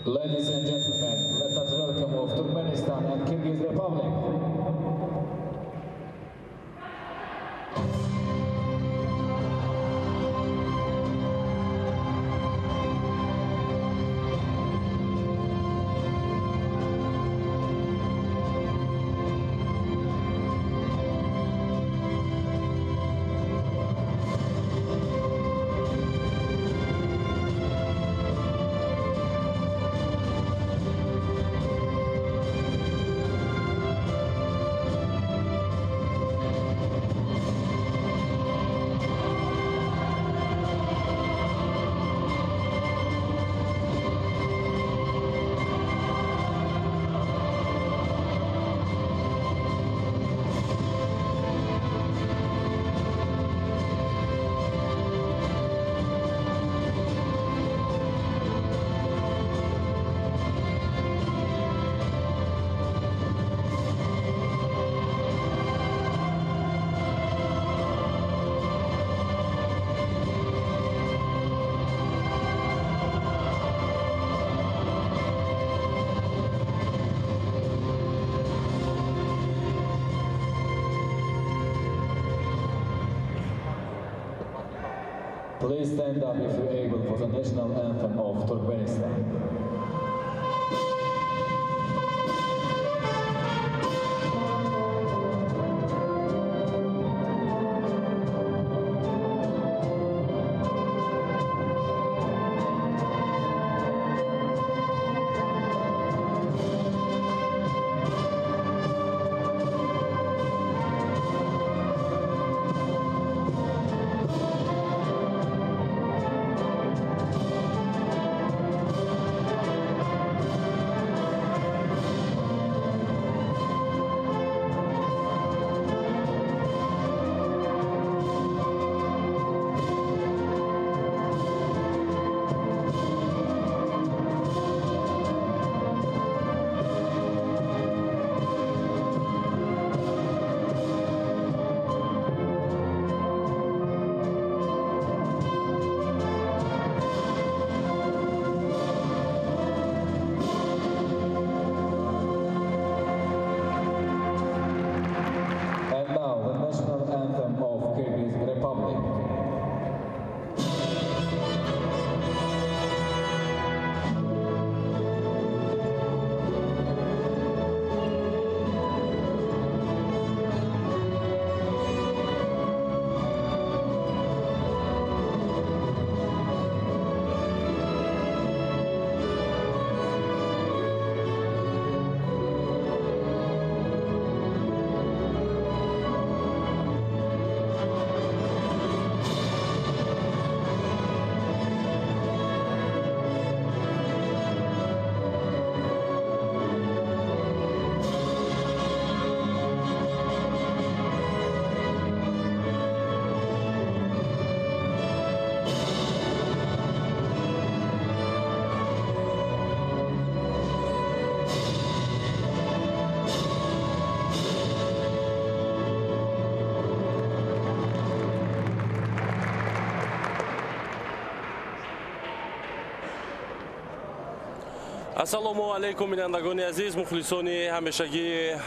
Ladies and gentlemen, let us welcome of Turkmenistan and Kyrgyz Republic. Please stand up if you're able for the national anthem of Turkmenistan. Ассалому алайкум, бинандагони азиз, мухлисони ҳамешагии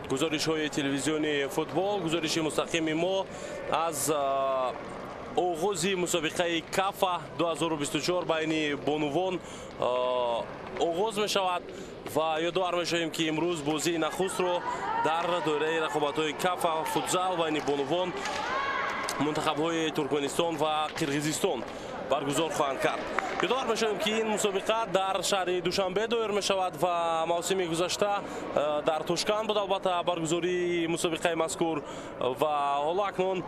гузоришҳои телевизиони футбол. Гузориши мустақими мо аз оғози мусобиқаи Кафа 2024 байни бонувон оғоз мешавад ва ёдовар мешавем, ки имрӯз бозии нахустро дар доираи рақобатҳои Кафа футзал байни бонувон мунтахабҳои Туркманистон ва Қирғизистон баргузор хоҳанд кард. Ёдовар мешавем, ки ин мусобиқа дар шаҳри Душанбе доир мешавад ва мавсими гузашта дар Тошканд буд албатта баргузории мусобиқаи мазкур ва ҳоло акнун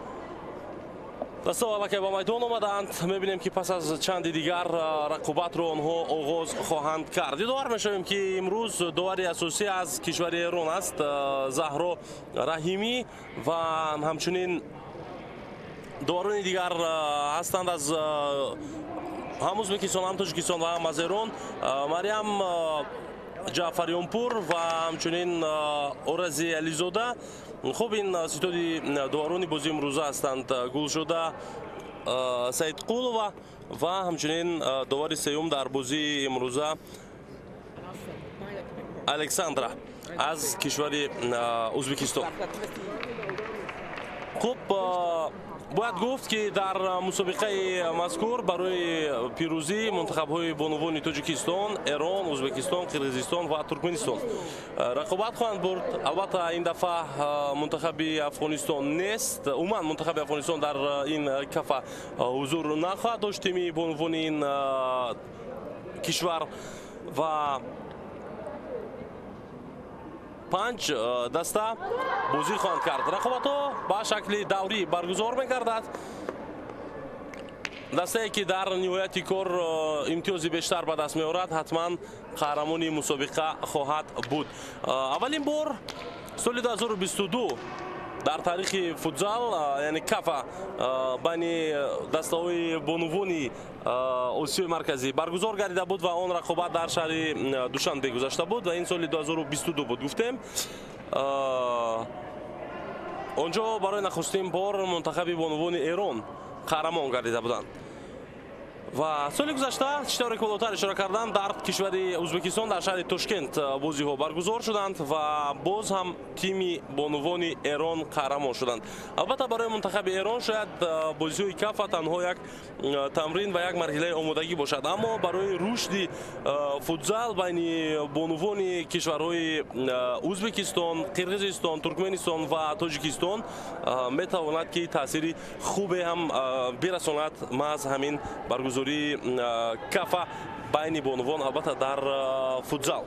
дастаҳо аллакай ба майдон омадаанд. Мебинем, ки пас аз чанди дигар рақобатро онҳо оғоз хоҳанд кард. Ёдовар мешавем, ки имрӯз довари асосӣ аз кишвари Эрон аст, Заҳро Раҳимӣ, ва ҳамчунин доварони дигар ҳастанд аз ҳам Ӯзбекистон, ҳам Тоҷикистон ва ҳам аз Эрон, Мариям Ҷаъфариёнпур ва ҳамчунин Орази Ализода. Хуб, ин ситоди доварони бозии имрӯза ҳастанд: Гулшода Саидқулова ва ҳамчунин довари сеюм дар бозии имрӯза Александра аз кишвари Ӯзбекистон. Хуб, бояд гуфт, ки дар мусобиқаи мазкур барои пирӯзӣ мунтахабҳои бонувони Тоҷикистон, Эрон, Ӯзбекистон, Қирғизистон ва Туркманистон рақобат хоҳанд бурд. Албатта, ин дафъа мунтахаби Афғонистон нест. Умуман, мунтахаби Афғонистон дар ин кафа ҳузур нахоҳад дошт, тими бонувони ин кишвар, ва 5 даста бозӣ хоҳанд кард. Рақобатҳо ба шакли даврӣ баргузор мегардад. Дастае, ки дар ниҳояти кор имтиёзи бештар ба даст меорад, ҳатман қаҳрамони мусобиқа хоҳад буд. Аввалин бор соли 2022 дар таърихи футзал, яъне кафа, байни дастаҳои бонувони Осиёи Марказӣ баргузор гардида буд ва он рақобат дар шаҳри Душанбе гузашта буд ва ин соли 2022 буд, гуфтем. Он ҷо барои нахустин бор мунтахаби бонувони Эрон қаҳрамон гардида буданд. Ва соли гузашта, чӣ тавре ки болотар ишора кардам, дар кишвари Ӯзбекистон, дар шаҳри Тошкент бозиҳо баргузор шуданд ва боз ҳам тими бонувони Эрон қаҳрамон шуданд. Албатта, барои мунтахаби Эрон шояд бозиҳои кафа танҳо як тамрин ва як марҳилаи омодагӣ бошад, аммо барои рушди футзал байни бонувони кишварҳои Ӯзбекистон, Қирғизистон, Туркманистон ва Тоҷикистон метавонад, ки таъсири хубе ҳам бирасонад маҳз ҳамин баргузории кафа байни бонувон, албатта, дар футзал.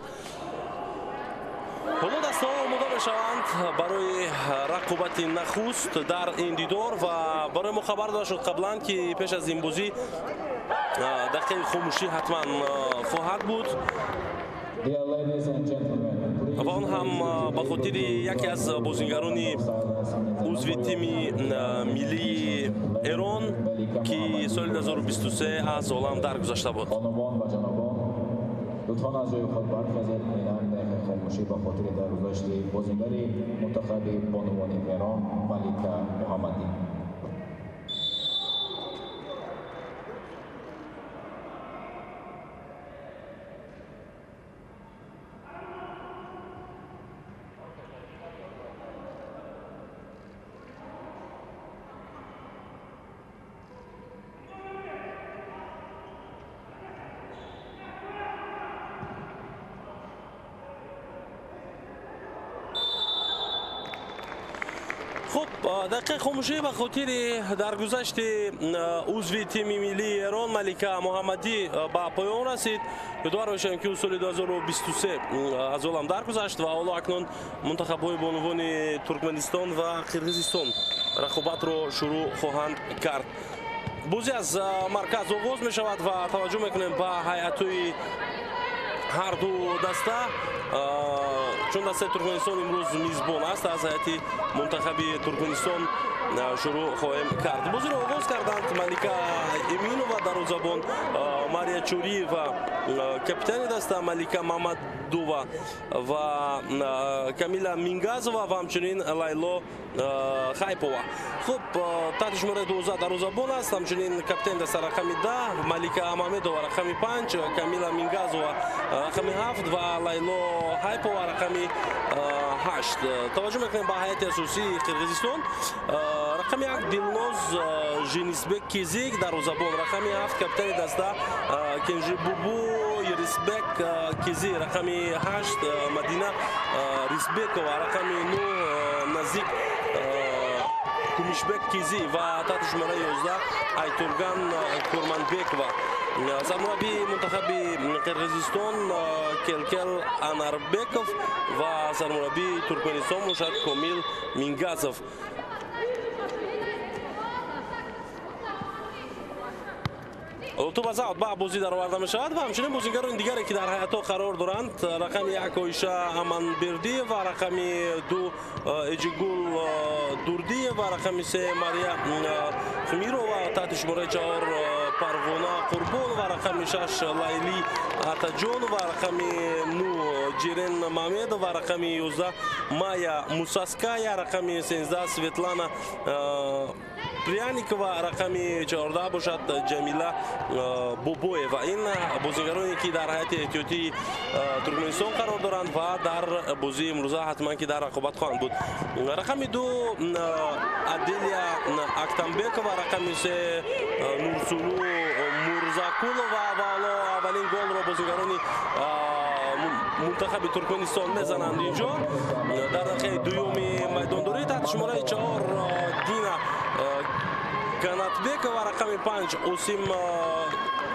Ҳоло дастаҳо омода мешаванд барои рақобати нахуст дар ин дидор ва барои мо хабар дода шуд қаблан, ки пеш аз ин бозӣ дақиқаи хомӯшӣ ҳатман хоҳад буд ва он ҳам ба хотири яке аз бозигарони узви тими миллии Эрон, ки соли 2023 аз олам даргузашта буд. لطفا از جای خود برخیزید. اینم دقیقه خاموشی به خاطر درگذشت بازیگر منتخب بانوان ایران، ملیکه محمدی. Хуб, дақиқаи хомӯшӣ ба хотири даргузашти узви тими миллии Эрон Малика Муҳаммадӣ ба поён расид. Ёдовар мешавем, ки ӯ соли 2023 аз олам даргузашт ва ҳоло акнун мунтахабҳои бонувони Туркманистон ва Қирғизистон рақобатро шурӯъ хоҳанд кард. Бозӣ аз марказ оғоз мешавад ва таваҷҷӯҳ мекунем ба ҳайатҳои ҳарду даста, чун дастаи Туркманистон имрӯз мизбон аст, аз ҳайати мунтахаби Туркманистон шурӯъ хоҳем кард. Бозиро оғоз карданд: Малика Эминова дарвозабон, Мария Чуриева капитани даста, Малика Мамадова ва Камила Мингазова ва ҳамчунин Лайло Хайпова. Хуб, таҳти шумораи 12 дарвозабон аст, ҳамчунин капитани даста рақами 10, Малика Мамедова рақами 5, Камила Мингазова рақами 7 ва Лайло Хайпова рақами 8. Таваҷҷӯҳ мекунем ба ҳайати асосии Қирғизистон: рақами 1 Дилноз Женисбек Кизик дарвозабон, рақами 7 капитани даста Кенжибубу Ерисбек Кизи, рақами 8 Мадина Рисбекова, рақами 9 Назик Кумишбек Кизи ва таҳти шумораи 11 Айтурган Курманбекова. Сармураббии мунтахаби Қирғизистон Келкел Анарбеков ва сармураббии Туркманистон бошад Комил Мингазов. Тӯб аз аут ба бозӣ дароварда мешавад ва ҳамчунин бозигарони дигаре, ки дар ҳайатҳо қарор доранд: рақами 1 Оиша Аманбердиева, рақами 2 Эҷигул Дурдиева, рақами 3 Мария Хмирова, таҳти шумораи 4 Парвона Қурбонова, рақами 6 Лайли Атаҷонова, рақами 9 Ҷирен Мамедова, рақами 11 Майя Мусаская, рақами 13 Светлана Пряникова, рақами 14 бошад Ҷамила Бобоева. Ин бозигароне ки дар ҳайати эҳтиётии Туркманистон қарор доранд ва дар бозии имрӯза ҳатман ки дар рақобат хоҳанд буд. Рақами 2 Аделия Актамбекова, рақами 3 Нурсулу Мурзакулова ва ҳоло аввалин голро бозигарони мунтахаби Туркманистон мезананд инҷо. Дар дақиқаи дуюми майдондорӣ таҳти шумораи 4 Дина Канатбекова, рақами 5 Осим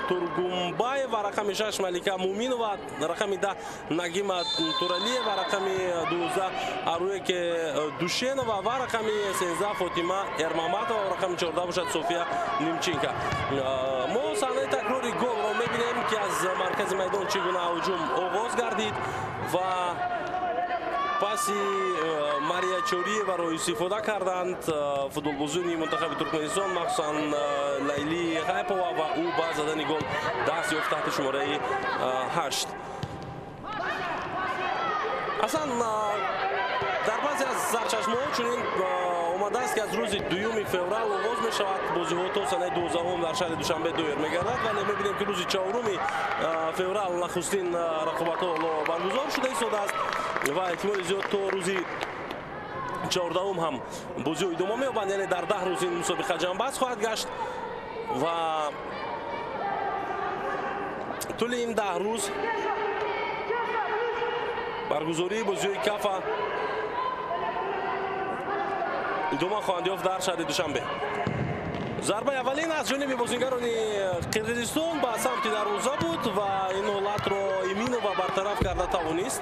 Тургумбаева, рақами 6 Малика Муминова, рақами 10 Нагима Туралиева, рақами 12 Аруеке Душенова ва рақами 13 Фотима Эрмаматова ва рақами 14 бошад София Нимченко. Мо саҳнаи такрори голро мебинем, ки аз маркази майдон чӣ гуна ҳуҷум оғоз гардид ва паси Мария Чориеваро истифода карданд футболбозони мунтахаби Туркманистон, махсусан Лайли Ғайпова, ва ӯ ба задани гол даст ёфт таҳти шумораи 8. Аслан дар баъзе аз сарчашмаҳо чунин омадааст, ки аз рӯзи 2 феврал оғоз мешавад бозиҳо то санаи 12 дар шаҳри Душанбе доир мегардад, вале мебинем, ки рӯзи 4 феврал нахустин рақобатҳо баргузор шуда истодааст ва эҳтимоли зиёд то рӯзи 14 ҳам бозиҳо идома меёбанд, яъне дар 10 рӯз ин мусобиқа ҷамъбаст хоҳад гашт ва тӯли ин 10 рӯз баргузории бозиҳои Кафа идома хоҳанд ёфт дар шаҳри Душанбе. Зарбаи аввалин аз ҷониби бозигарони Қирғизистон ба самти дарвоза буд ва ин ҳолатро Иминова бартараф карда тавонист.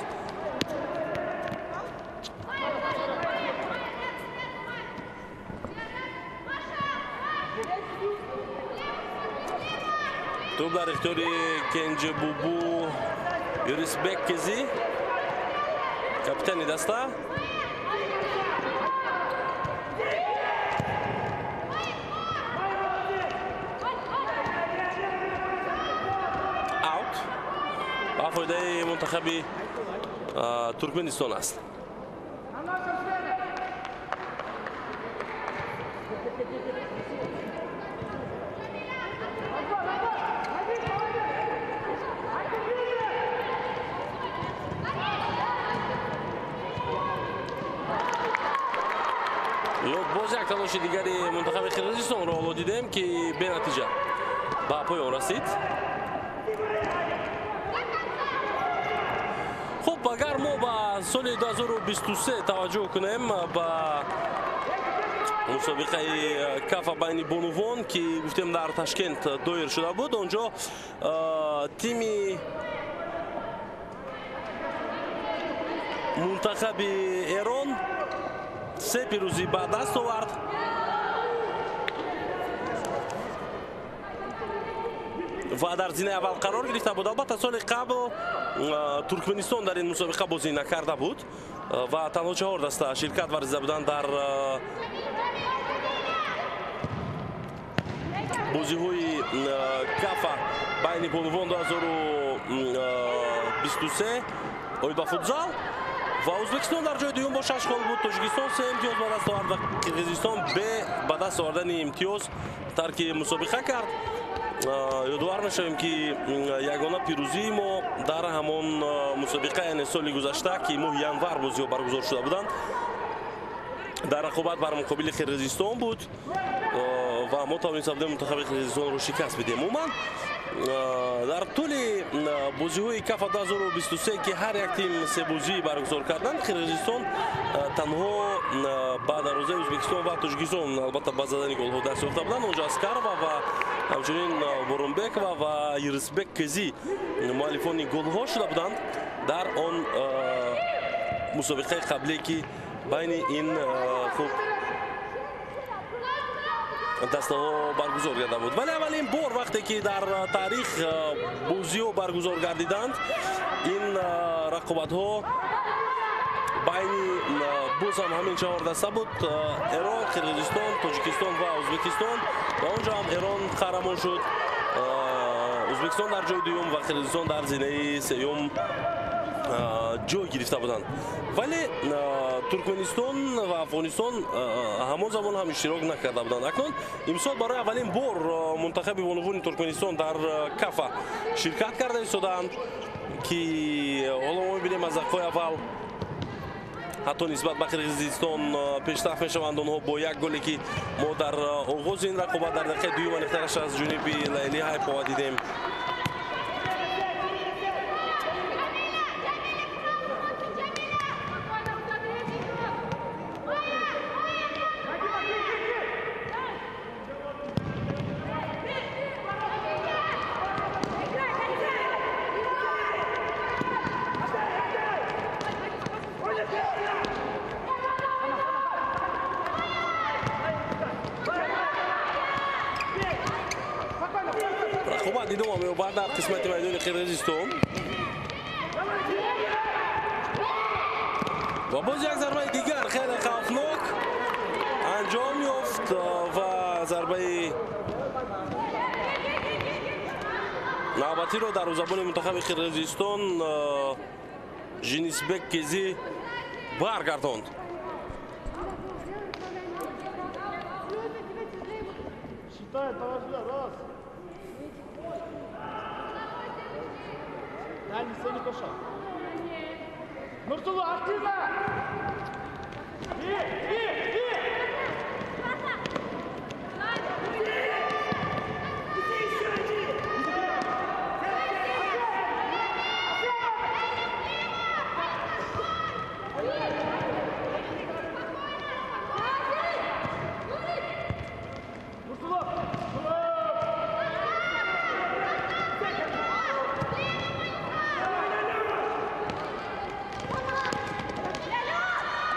Тӯб дар ихтиёри Кенҷебубу Юрисбек Кези, капитани даста. Аут ба фоидаи мунтахаби Туркманистон аст. Боз як талоши дигари мунтахаби Қирғизистонро ҳоло дидем, ки бенатиҷа ба поён расид. Хуб, агар мо ба соли 2023 таваҷҷӯҳ кунем ба мусобиқаи Кафа байни бонувон, ки гуфтем дар Ташкент доир шуда буд, онҷо тими мунтахаби Эрон 3 пирӯзӣ ба даст овард. Ва дар зинаи аввал қарор гирифта буд. Албатта соли қабл Туркманистон дар ин мусобиқа бозӣ накарда буд ва танҳо 4 даста ширкат варзида буданд дар бозиҳои Кафа байни бонувон 2023 оид ба футзал. Ва Ӯзбекистон дар ҷои дуюм бо 6 хол буд, Тоҷикистон 3 имтиёз ба даст овард ва Қирғизистон ба даст овардани имтиёз тарки мусобиқа кард. Ёдовар мешавем, ки ягона пирӯзии мо дар ҳамон мусобиқа, яъне соли гузашта, ки моҳи январ бозиҳо баргузор шуда буданд, дар рақобат бар муқобили Қирғизистон буд ва мо тавонистем мунтахаби Қирғизистонро шикаст бидем. Умуман дар тӯли бозиҳои Кафа 2023, ки ҳар як тим се бозӣ баргузор карданд, Қирғизистон танҳо ба дарвозаи Ӯзбекистон ва Тоҷикистон албатта ба задани голҳо даст ёфта буданд. Онҷо Аскарова ва ҳамчунин Боронбекова ва Ирисбек Кези муаллифони голҳо шуда буданд дар он мусобиқаи қабле, ки байни ин хуб дастаҳо баргузор карда буд. Вале аввалин бор вақте ки дар таърих бозиҳо баргузор гардиданд, ин рақобатҳо байни боз ҳам ҳамин 4 даста буд: Эрон, Қирғизистон, Тоҷикистон ва Ӯзбекистон. Ва онҷо ҳам Эрон қаҳрамон шуд, Ӯзбекистон дар ҷои дуюм ва Қирғизистон дар зинаи сеюм ҷой гирифта буданд, вале Туркманистон ва Афғонистон ҳамон замон ҳам иштирок накарда буданд. Акнун имсол барои аввалин бор мунтахаби бонувони Туркманистон дар Кафа ширкат карда истодаанд, ки ҳоло мо мебинем аз дақиқаҳои аввал ҳатто нисбат ба Қирғизистон пештаф мешаванд онҳо бо як голе, ки мо дар оғози ин рақобат дар дақиқаи дуюм аниқтараш аз ҷониби Лайли Ҳайпова дидем. Рақобат идома меёбад дар қисмати майдони Қирғизистон ва боз як зарбаи дигар хеле хавфнок анҷом ёфт ва зарбаи навбатиро дарвозабони мунтахаби Қирғизистон Женисбек Кези баргардонд. Нурсулу, активно!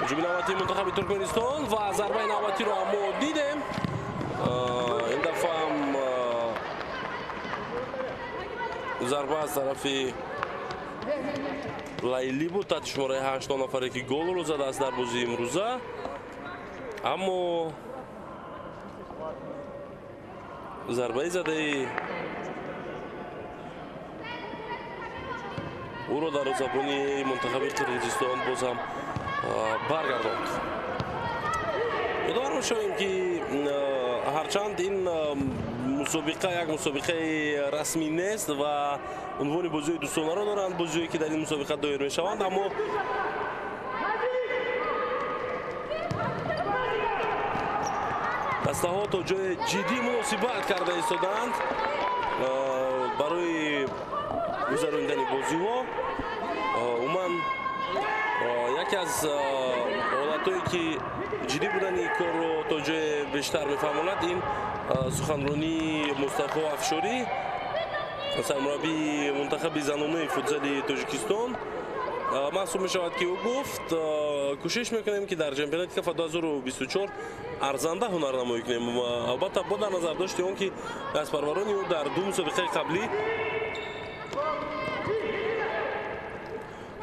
Ҳуҷуми навбатии мунтахаби Туркманистон ва зарбаи навбатиро ҳам мо дидем. Ин дафъа ҳам зарба аз тарафи Лайли буд, таҳти шумораи 8 нафаре, ки голро задааст дар бозии имрӯза, аммо зарбаи задаи ӯро дарвозабони мунтахаби Қирғизистон боз ҳам баргардонд. Ёдовар мешавем, ки ҳарчанд ин мусобиқа як мусобиқаи расмӣ нест ва унвони бозиҳои дӯстонаро доранд бозиҳое, ки дар ин мусобиқа доир мешаванд, аммо дастаҳо то ҷои ҷиддӣ муносибат карда истодаанд барои гузаронидани бозиҳо. Умуман, яке аз ҳолатҳое, ки ҷиддӣ будани корро то ҷое бештар мефаҳмонад, ин суханронии Мустафо Афшорӣ, сармураббии мунтахаби занонаи футзали Тоҷикистон маҳсуб мешавад, ки ӯ гуфт: кӯшиш мекунем, ки дар чемпионати Кафа 2024 арзанда ҳунарнамоӣ кунем. Албатта, бо дар назар дошти он, ки дастпарварони ӯ дар ду мусобиқаи қаблӣ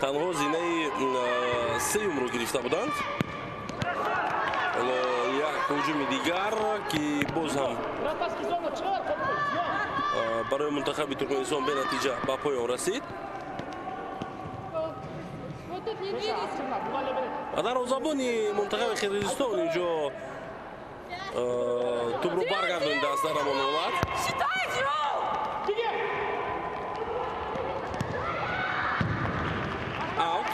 танҳо зинаи сеюмро гирифта буданд. Ҳоло як ҳуҷуми дигар, ки боз ҳам барои мунтахаби Туркманистон бенатиҷа ба поён расид. Ва дарвозабони мунтахаби Қирғизистон инҷо тӯбро баргардонидааст дар ҳамон ҳолат. Аут.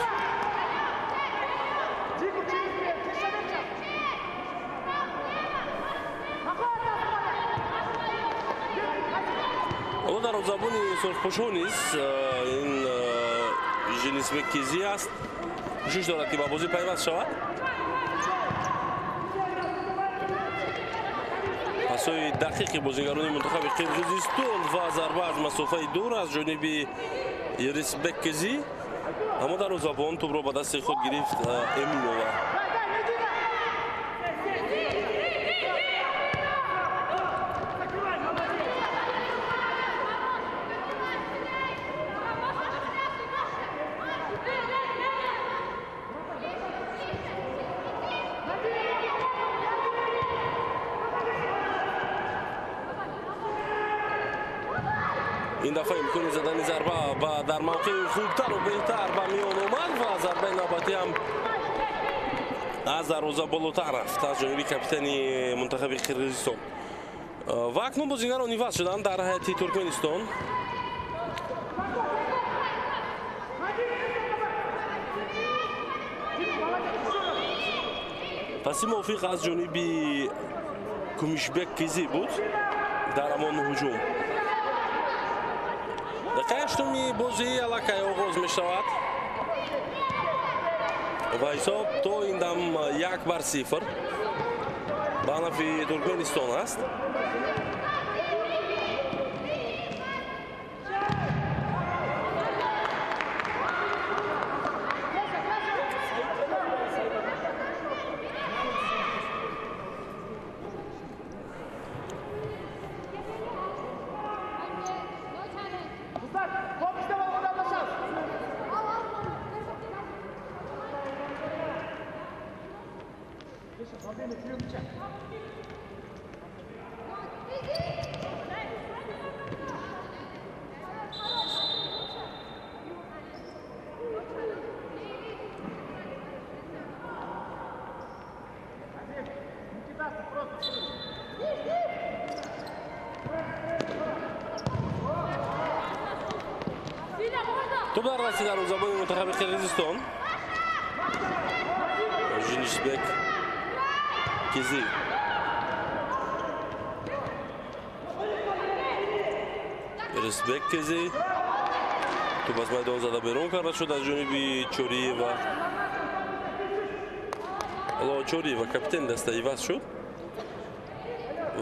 Ҳоло дарвозабони сурхпӯшҳо низ ин Женисбек Кези аст, кӯшиш дорад, ки ба бозӣ пайваст шавад. Пасҳои дақиқи бозигарони мунтахаби Қирғизистон ва зарба аз масофаи дур аз ҷониби Ерисбек Кези, аммо дарвозабон тӯбро ба дасти худ гирифт Эминова. Ин дафъа имкони задани зарба ва дар мавқеи хубтару беҳтар ба миён омад ва зарбаи навбатӣ ҳам аз дарвоза болотар рафт аз ҷониби капитани мунтахаби Қирғизистон. Ва акнун бозигарон иваз шуданд дар ҳайати Туркманистон. Паси мувофиқ аз ҷониби Кумишбек Кизи буд дар ҳамон ҳуҷум. Дақиқаи ҳаштуми бозӣ аллакай оғоз мешавад ва ҳисоб то ин дам 1-0 ба нафи Туркманистон аст. Топ дар дасти дарвозабони мунтахаби Қирғизистон Женишбек Кизи. Рисбек Кизи топ аз майдон зада берун карда шуд аз ҷониби Чориева. Ҳоло Чориева капитани даста иваз шуд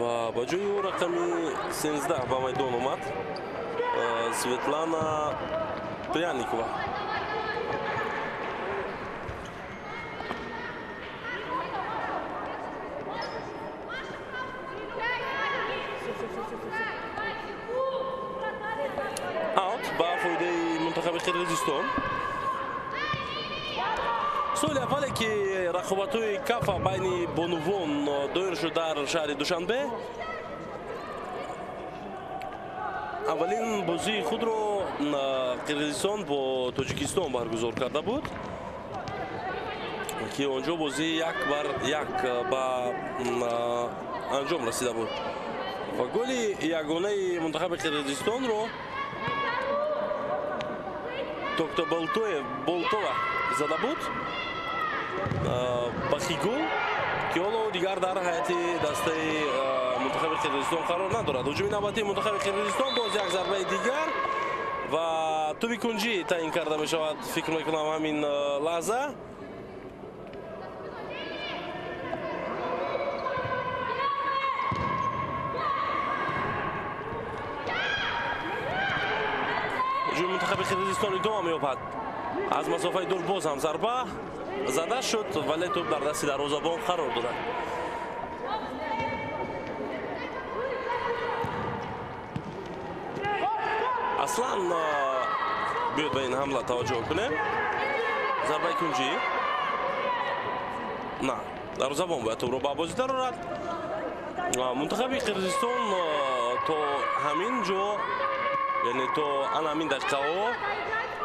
ва ба ҷои ӯ рақами 13 ба майдон омад Светлана Пряникова. Аут ба фоидаи мунтахаби Қирғизистон. Соли аввале ки рақобатҳои Кафа байни бонувон доир шуд дар шаҳри Душанбе, аввалин бозии худро Қирғизистон бо Тоҷикистон баргузор карда буд, ки онҷо бозӣ 1-1 ба анҷом расида буд ва голи ягонаи мунтахаби Қирғизистонро Токтоболтоев Болтова зада буд ба хигул, ки ҳоло дигар дар ҳайати дастаи мунтахаби Қирғизистон қарор надорад. Ҳуҷуми навбатии мунтахаби Қирғизистон боз як зарбаи дигар ва туби кунҷӣ таъин карда мешавад, фикр мекунам ҳамин лаҳза. Ҳуҷуми мунтахаби Қирғизистон идома меёбад. Аз масофаи дур боз ҳам зарба зада шуд, вале тӯб дар дасти дарвозабон қарор дорад. Аслан биёд ба ин ҳамла таваҷҷӯҳ кунем. Зарбаи кунҷӣ на, дарвозабон бояд тӯбро ба бозӣ дарорад. Мунтахаби Қирғизистон то ҳамин ҷо, яъне то ана ҳамин дақиқаҳо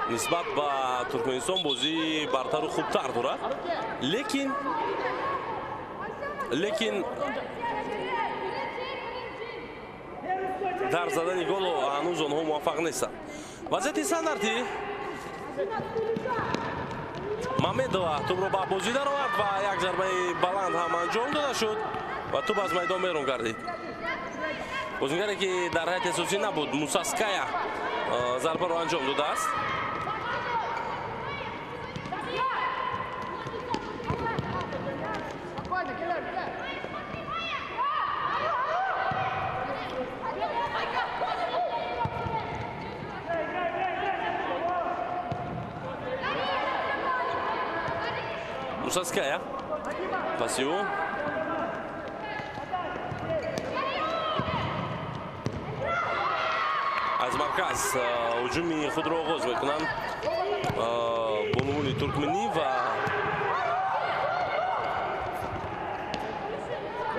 нисбат ба Туркманистон бозии бартару хубтар дорад, лекин дар задани голу ҳанӯз онҳо муваффақ нестанд. Вазъияти стандартӣ Мамедова тӯбро ба бозӣ даровард ва як зарбаи баланд ҳам анҷом дода шуд ва тӯб аз майдон берун гардид. Бозингаре ки дар ҳайати асосӣ набуд, Мусаская зарбаро анҷом додааст. Мусаская паси ӯ аз марказ ҳуҷуми худро оғоз мекунанд бонувони туркманӣ ва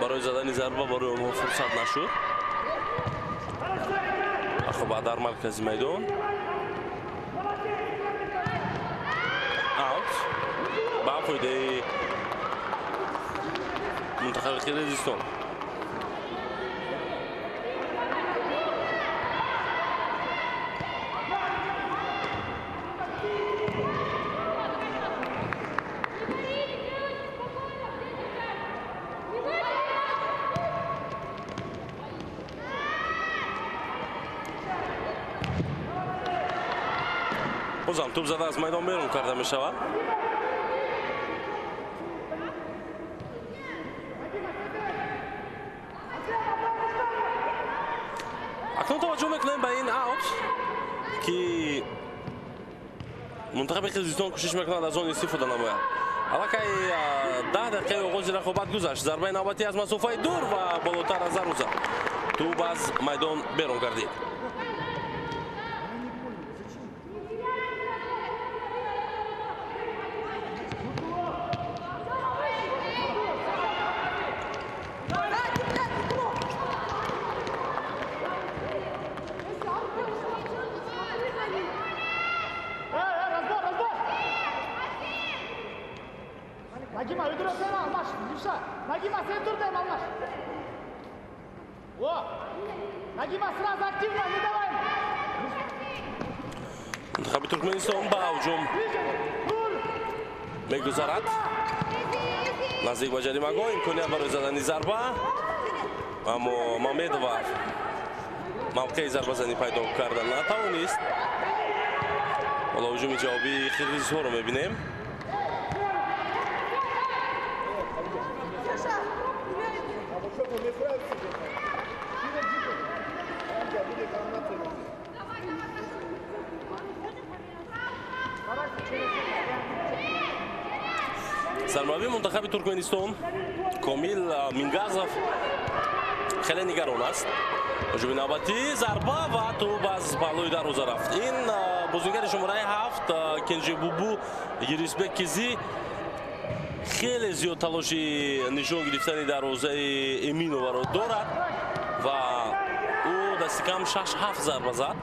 барои задани зарба барои онҳо фурсат нашуд. Рақобат дар маркази майдон. Аут ба фоидаи мунтахаби Қирғизистон. Бозам туп зада аз майдон берун карда мешавад. Акнун таваҷҷӯҳ мекунем ба ин аут, ки мунтахаби Қирғизистон кӯшиш мекунад аз он истифода намояд. Аллакай 10 дақиқаи оғози рақобат гузашт. Зарбаи навбатӣ аз масофаи дур ва болотар аз дарвоза. Туп аз майдон берун гардид. Нагима, ödürösene Almaş. Левша. Нагима, центрдем, Алмаш. О! Нагима, сразу активно, не давай. Мунтахаби Туркменистон ба ҳуҷум мегузарад. Наздик ба ҷаримагоҳ имконият барои задани зарба, аммо Мамедова мавқеи зарбазанӣ пайдо карда натавонист. Ҳоло ҳуҷуми ҷавобии қирғизҳоро мебинем. Сармураббии мунтахаби Туркменистон Комил Мингазов хеле нигарон аст. Ҳуҷуми навбатӣ, зарба ва тӯб аз паҳлӯи дарвоза рафт. Ин бозингари шумораи 7 Кенҷебубу Юрисбек Кизи хеле зиёд талоши нишон гирифтани дарвозаи Эминованро дорад ва ӯ дасти кам 6-7 зарба зад,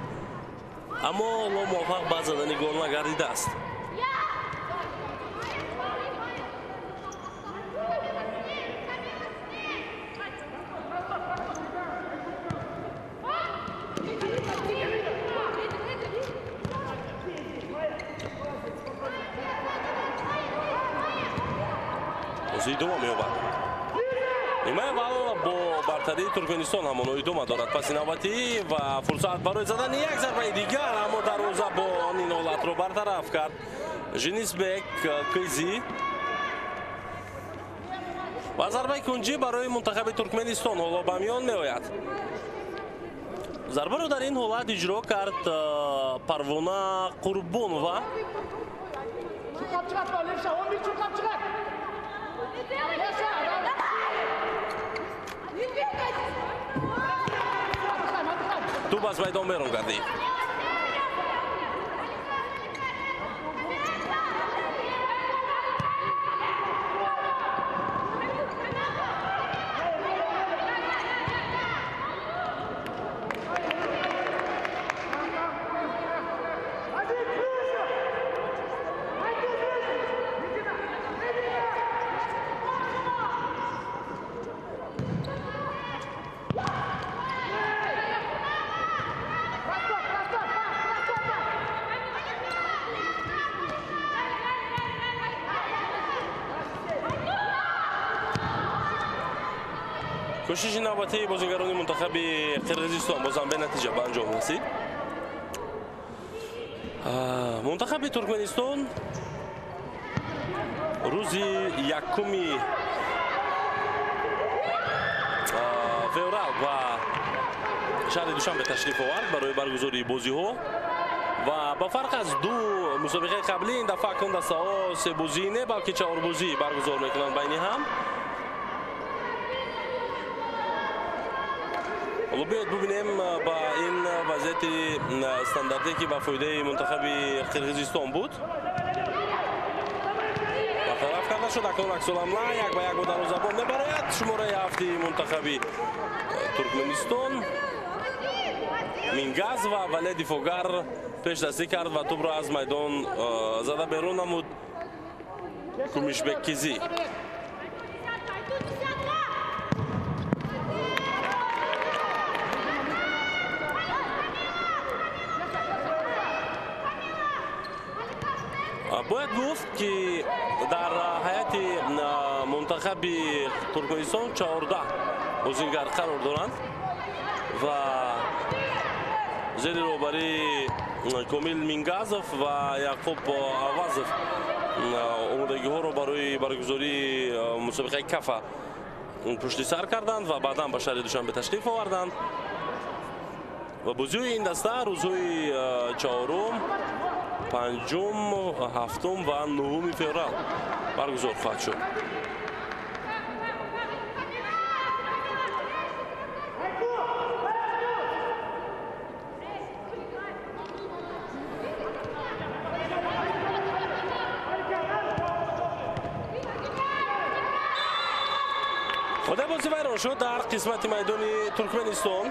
аммо ҳоло муваффақ ба задани гол нагардидааст. Идома меёбад. Нимаи аввал бо бартарии Туркменистон ҳамоно идома дорад. Паси навбатӣ ва фурсат барои задани як зарбаи дигар, аммо дарвоза бо ин ҳолатро бартараф кард Женисбек Кизи. Ва зарбаи кунҷӣ барои мунтахаби Туркменистон ҳоло ба миён меояд. Зарбаро дар ин ҳолат иҷро кард Парвона Қурбонова. Туп аз майдон берун гардид. Кӯшиши навбатии бозигарони мунтахаби Қирғизистон бозам бенатиҷа ба анҷом расид. Мунтахаби Туркменистон рӯзи 1 феврал ба шаҳри Душанбе ташриф овард барои баргузории бозиҳо ва ба фарқ аз ду мусобиқаи қаблӣ ин дафъа акнун дастаҳо се бозӣ не, балки чаҳорбозӣ баргузор мекунанд байни ҳам. Ҳоло биёед бубинем ба ин вазъияти стандартие, ки ба фоидаи мунтахаби Қирғизистон буд. Бартараф карда шуд. Акнун аксуламла як ба як бо дарвозабон мебарояд. Шумораи 7 мунтахаби Туркменистон. Мингазова, вале дифоъгар пешдастӣ кард ва тӯбро аз майдон зада берун намуд Кумишбек Кизи. Бояд гуфт, ки дар ҳайати мунтахаби Туркманистон 14 бозингар қарор доранд ва зери роҳбарии Комил Мингазов ва Яқуб Авазов омодагиҳоро барои баргузории мусобиқаи Кафа пушти сар карданд ва баъдан ба шаҳри Душанбе ташриф оварданд. Ва бозиҳои ин даста рӯзҳои 4-ум, 5-ум, 7-ум ва 9-уми феврал баргузор хоҳад шуд. Қоидаи бозӣ вайрон шуд дар қисмати майдони Туркманистон.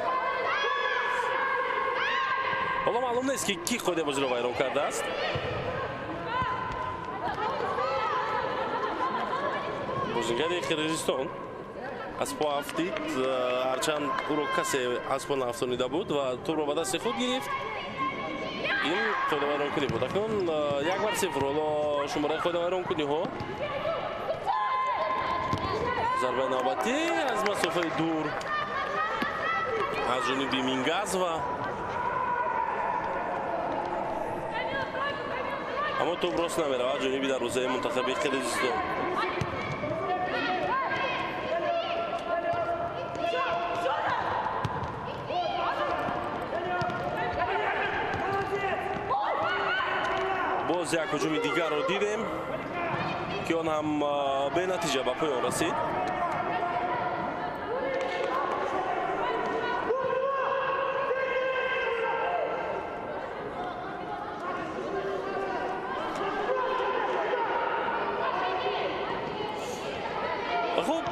Ҳоло маълум нест, ки кӣ қоидаи бозиро вайрон кардааст. Бозингари Қирғизистон аз по афтид, ҳарчанд ӯро касе аз по наафтонида буд ва тӯбро ба дасти худ гирифт. Ин қоидавайронкунӣ буд. Акнун 1-0. Ҳоло шумораи қоидавайронкуниҳо. Зарбаи навбатӣ аз масофаи дур аз ҷониби Мингазова, аммо тӯб рост намеравад ҷониби дарвозаи мунтахаби Қирғизистон. Боз як ҳуҷуми дигарро дидем, ки он ҳам бенатиҷа ба поён расид. Хуб,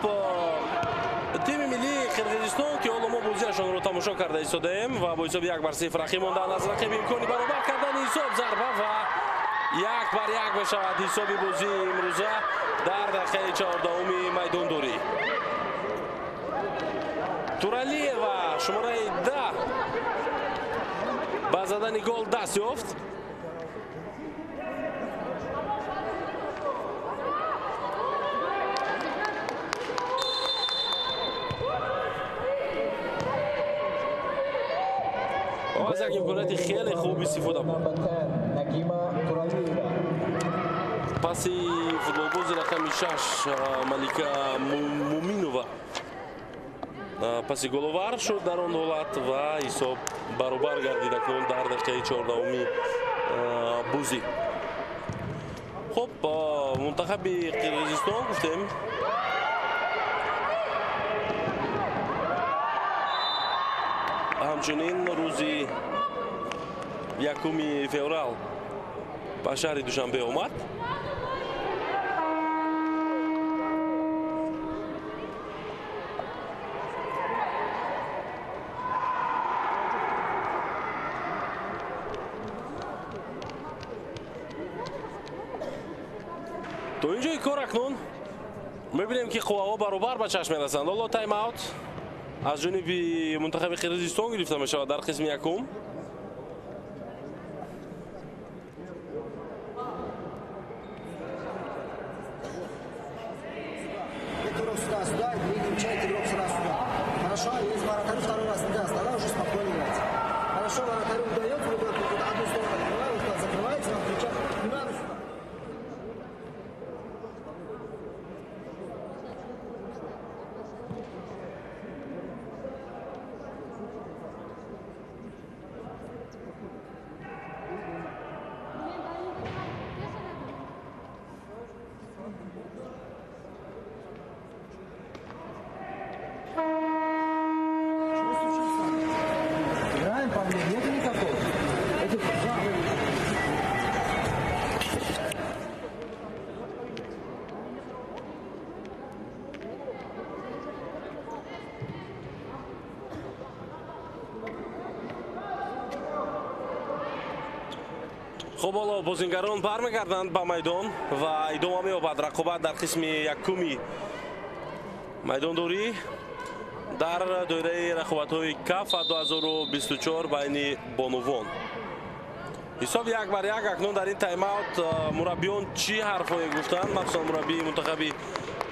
тими миллии Қирғизистон, ки ҳоло мо бозиашонро тамошо карда истодаем ва бо ҳисоби 1-0 рақиб мондаанд аз рақиб, имкони баробар кардани ҳисоб, зарба ва 1-1 мешавад ҳисоби бозии имрӯза дар дақиқаи 14-уми майдондорӣ. Туралиева, шумораи 10, ба задани гол даст ёфт. Аз як имконияти хеле хуб истифода буд. Паси футболбози рақами 6 Малика Муминова паси головар шуд дар он ҳолат ва ҳисоб баробар гардид акнун дар дақиқаи 14-уми бозӣ. Хуб, мунтахаби Қирғизистон гуфтем, ҳамчунин рӯзи 1-уми феврал ба шаҳри Душанбе омад. То ин ҷои кор акнун мебинем, ки қувваҳо баробар ба чашм мерасанд. Ҳоло тайм-аут аз ҷониби мунтахаби Қирғизистон гирифта мешавад дар қисми якум. Игрок сюда, сюда, и включает игрок сюда, сюда. Хорошо, если вратарю второй раз не даст, тогда уже спокойно играть. Хорошо, вратарю удается, одну сторону открывает, закрывается, надо включать. Не надо сюда. Играем, проблем нету никакого. Хуб, ҳоло бозингарон бармегарданд ба майдон ва идома меёбад рақобат дар қисми якуми майдондорӣ дар доираи рақобатҳои КАФА 2024 байни бонувон. Ҳисоб 1-1. Акнун дар ин тайм-аут мураббиён чӣ ҳарфҳое гуфтанд, махсусан мураббии мунтахаби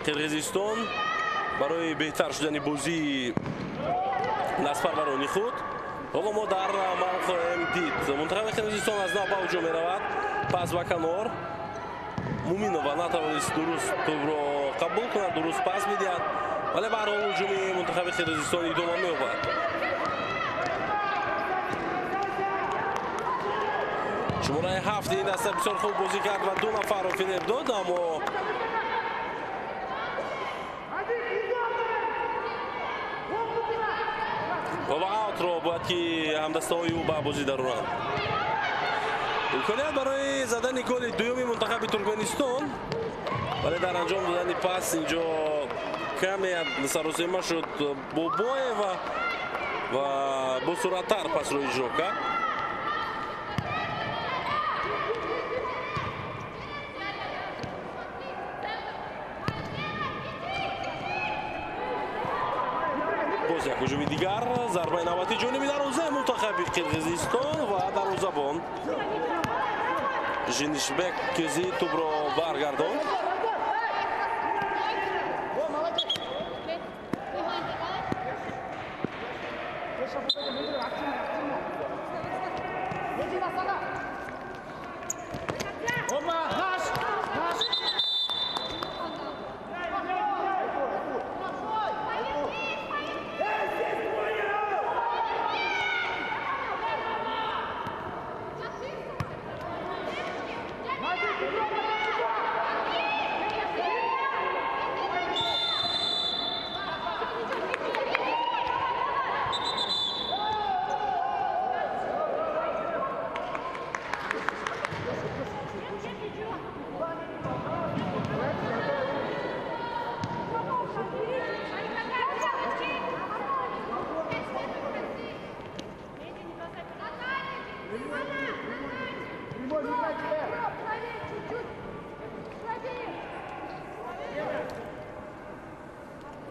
Қирғизистон барои беҳтар шудани бозии дастпарварони худ. Ҳоло мо дар амал хоҳем дид. Мунтахаби Қирғизистон аз нав ба ҳуҷум меравад. Пас ба канор. Муминова натавонист дуруст тӯбро қабул кунад, дуруст пас медиҳад, вале ба ҳар ҳол ҳуҷуми мунтахаби Қирғизистон идома меёбад. Шумораи 7 ин даста бисёр хуб бозӣ кард ва 2 нафарро фиреб дод, аммо ва аутро бояд ки ҳамдастаҳои ӯ ба бозӣ дароранд. Имконият барои задани голи дуюми мунтахаби Туркманистон, вале дар анҷом додани пас инҷо каме саросема шуд Бобоева ва босуръаттар пасро иҷро кард. Боз як ҳуҷуми дигар, зарбаи навбатӣ ҷониби дарвозаи мунтахаби Қирғизистон ва дарвозабон Женишбек Кези тӯбро баргардонд.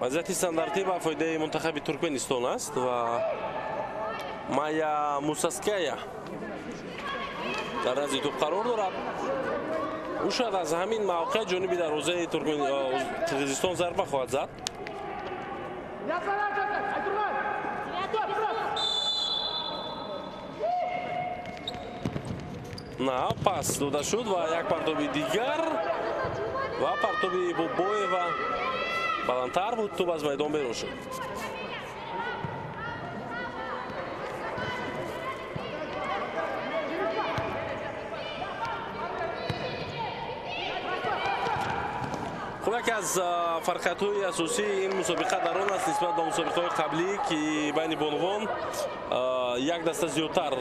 Вазъияти стандартӣ ба фоидаи мунтахаби Туркманистон аст ва Майя Мусаская дар назди тӯб қарор дорад. Ӯ шояд аз ҳамин мавқеъ ҷониби дарвозаи Қирғизистон зарба хоҳад зад. На, пас дода шуд ва як партоби дигар ва партоби Бобоева баландтар буд, тӯб аз майдон берун шуд. Хуб, яке аз фарқиятҳои асосии ин мусобиқа дар он аст нисбат ба мусобиқаҳои қаблӣ, ки байни бонувон як даста зиёдтар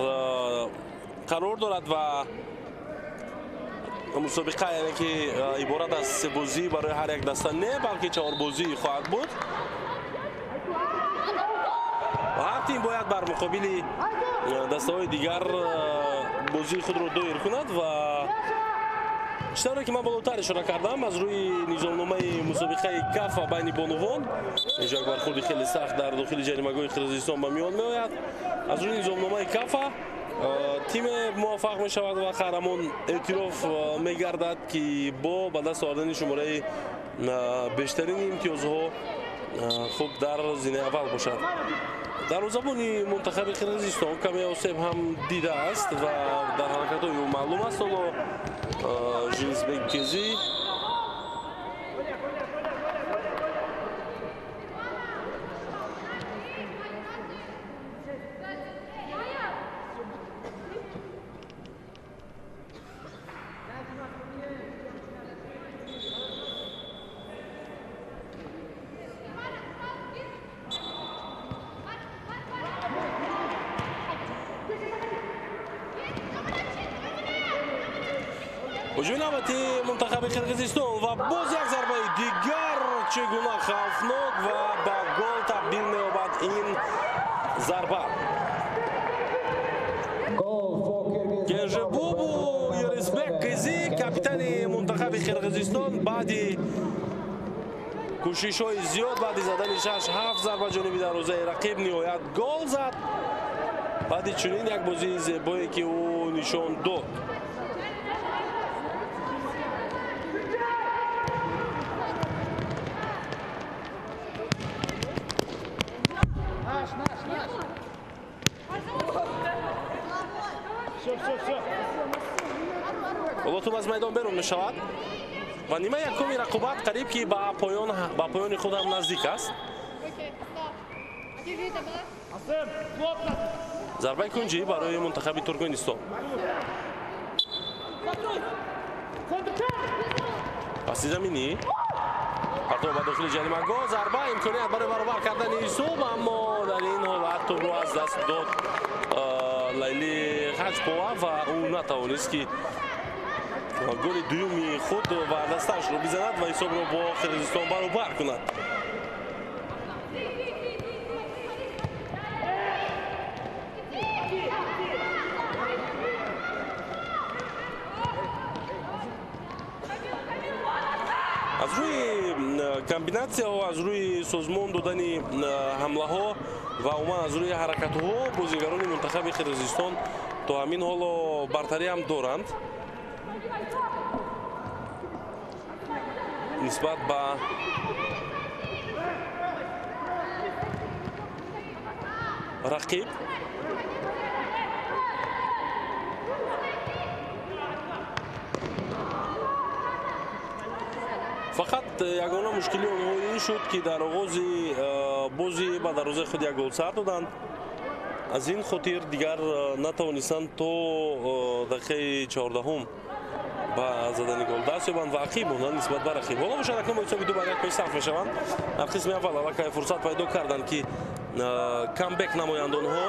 қарор дорад ва мусобиқа яъне ки иборат аз се бозӣ барои ҳар як даста не, балки чаҳорбозӣ хоҳад буд. Ва ҳар тим бояд бар муқобили дастаҳои дигар бозии худро доир кунад ва чӣ тавре ки ман болотар ишора кардам, аз рӯи низомномаи мусобиқаи КАФА байни бонувон, инҷо як бархӯрди хеле сахт дар дохили ҷаримагоҳи Қирғизистон ба миён меояд. Аз рӯи низомномаи КАФА тиме муваффақ мешавад ва қаҳрамон эътироф мегардад, ки бо ба даст овардани шумораи бештарини имтиёзҳо хуб дар зинаи аввал бошад. Дарвозабони мунтахаби Қирғизистон каме осеб ҳам дидааст ва дар ҳаракатҳои ӯ маълум аст. Ҳоло Женисбек Кези ҳуҷуми навбатии мунтахаби Қирғизистон ва боз як зарбаи дигар, чӣ гуна хавфнок ва ба гол табдил меёбад ин зарба. Кенжебубу Қирғизистон баъди кӯшишҳои зиёд, баъди задани 6-7 зарба ҷониби дарвозаи рақиб ниҳоят гол зад. Баъди чунин як бозии зебое ки ӯ нишон дод. Ҳоло тӯб аз майдон берун мешавад ва нимаи якуми рақобат қариб ки ба поёни худ ҳам наздик аст. Зарбаи кунҷӣ барои мунтахаби Туркманистон. Паси заминӣ, партов ба дохили ҷаримагоҳ, зарба, имконият барои баробар кардани ҳисоб, аммо дар ин ҳолат тӯбро аз даст дод Лайли Хаҷпова ва ӯ натавонист ки голи дуюми худ ва дасташро бизанад ва ҳисобро бо Қирғизистон баробар кунад. Аз рӯи комбинатсияҳо, аз рӯи созмон додани ҳамлаҳо ва умуман аз рӯи ҳаракатҳо бозигарони мунтахаби Қирғизистон то ҳамин ҳоло бартарӣ ҳам доранд нисбат ба рақиб. Фақат ягона мушкили онҳо ин шуд ки дар оғози бозӣ ба дарвозаи худ як гол сар доданд. Аз ин хотир дигар натавонистанд то дақиқаи 14-ум ба задани гол даст ёбанд ва ақиб монданд нисбат ба рақиб. Ҳоло бошад акнун бо ҳисоби 2-1 пешсаф мешаванд. Дар қисми аввал аллакай фурсат пайдо карданд ки камбек намоянд онҳо.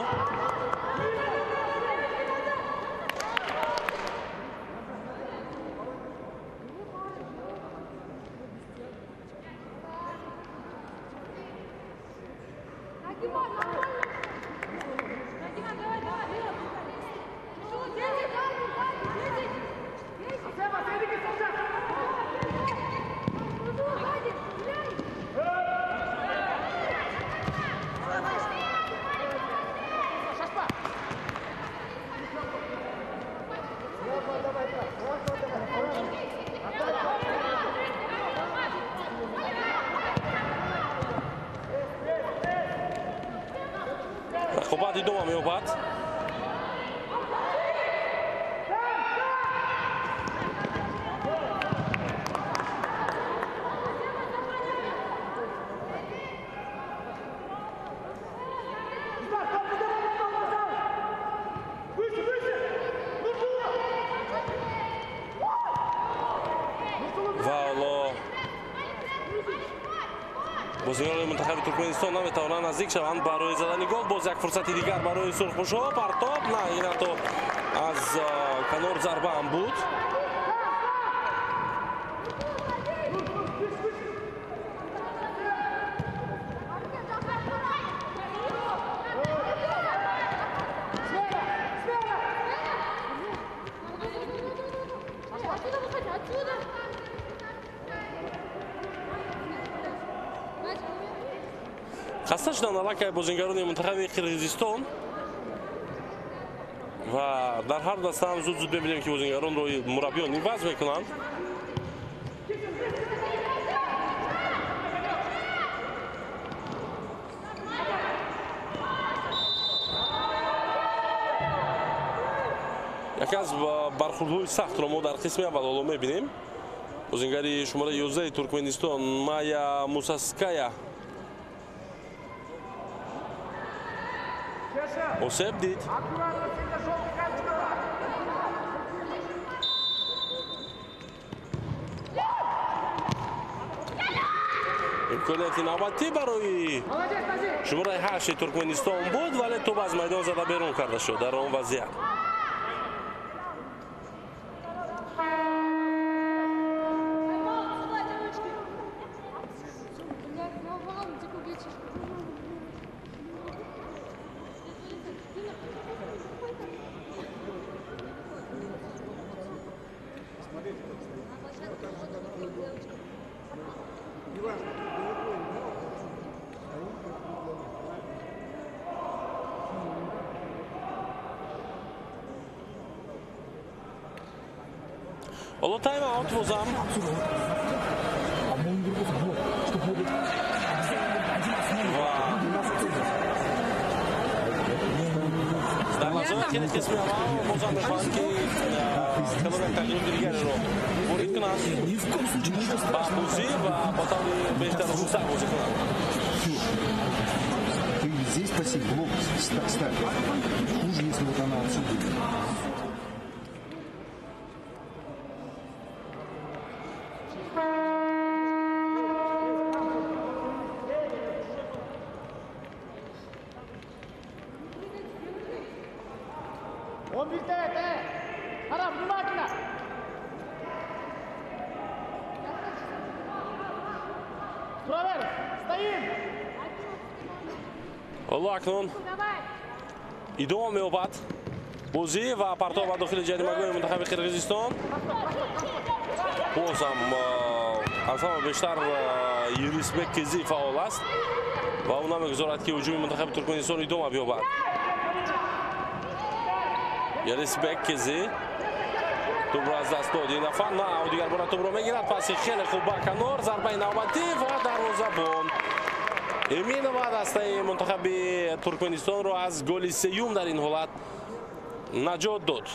Рақобат идома меёбад. Ва ҳоло бозигарони мунтахаби Туркманистон наметавонанд наздик шаванд барои задани гол. Боз як фурсати дигар барои сурхпӯшҳо. Партоб, на, ин ҳатто аз канор зарба ҳам буд. Хаста шуданд аллакай бозингарони мунтахаби Қирғизистон ва дар ҳар даста ҳам зуд-зуд мебинем ки бозингаронро мураббиён иваз мекунанд. Яке аз бархурдҳои сахтро мо дар қисми аввал ҳоло мебинем. Бозингари шумораи 11 Туркманистон Майя Мусаская осеб дид. Имконияти навбатӣ барои шумораи 8 Туркманистон буд, вале тӯб аз майдон зада берун карда шуд дар он вазъият. Ҳоло тайм-аут бозам. Ва дар лаҳзаҳои охири қисми аввал бозам мехоҳанд, ки кадом як тағйироти дигареро ворид кунанд ба бозӣ ва ба таври беҳтару хубтар бозӣ кунанд. Ты здесь паси, блок ставь. Хуже, если вот она отсюда. Ҳоло акнун идома меёбад бозӣ ва партов ба дохили ҷаримагоҳи мунтахаби Қирғизистон. Боз ҳам аз ҳама бештар Юрисбек Кизи фаъол аст ва ӯ намегузорад, ки ҳуҷуми мунтахаби Туркманистон идома биёбад. Юрисбек Кизи тӯбро аз даст дод. Ин дафъа на, ӯ дигар бора тӯбро мегирад. Паси хеле хуб ба канор, зарбаи навбатӣ ва дарвозабон Эминова дастаи мунтахаби Туркманистонро аз голи сеюм дар ин ҳолат наҷот дод.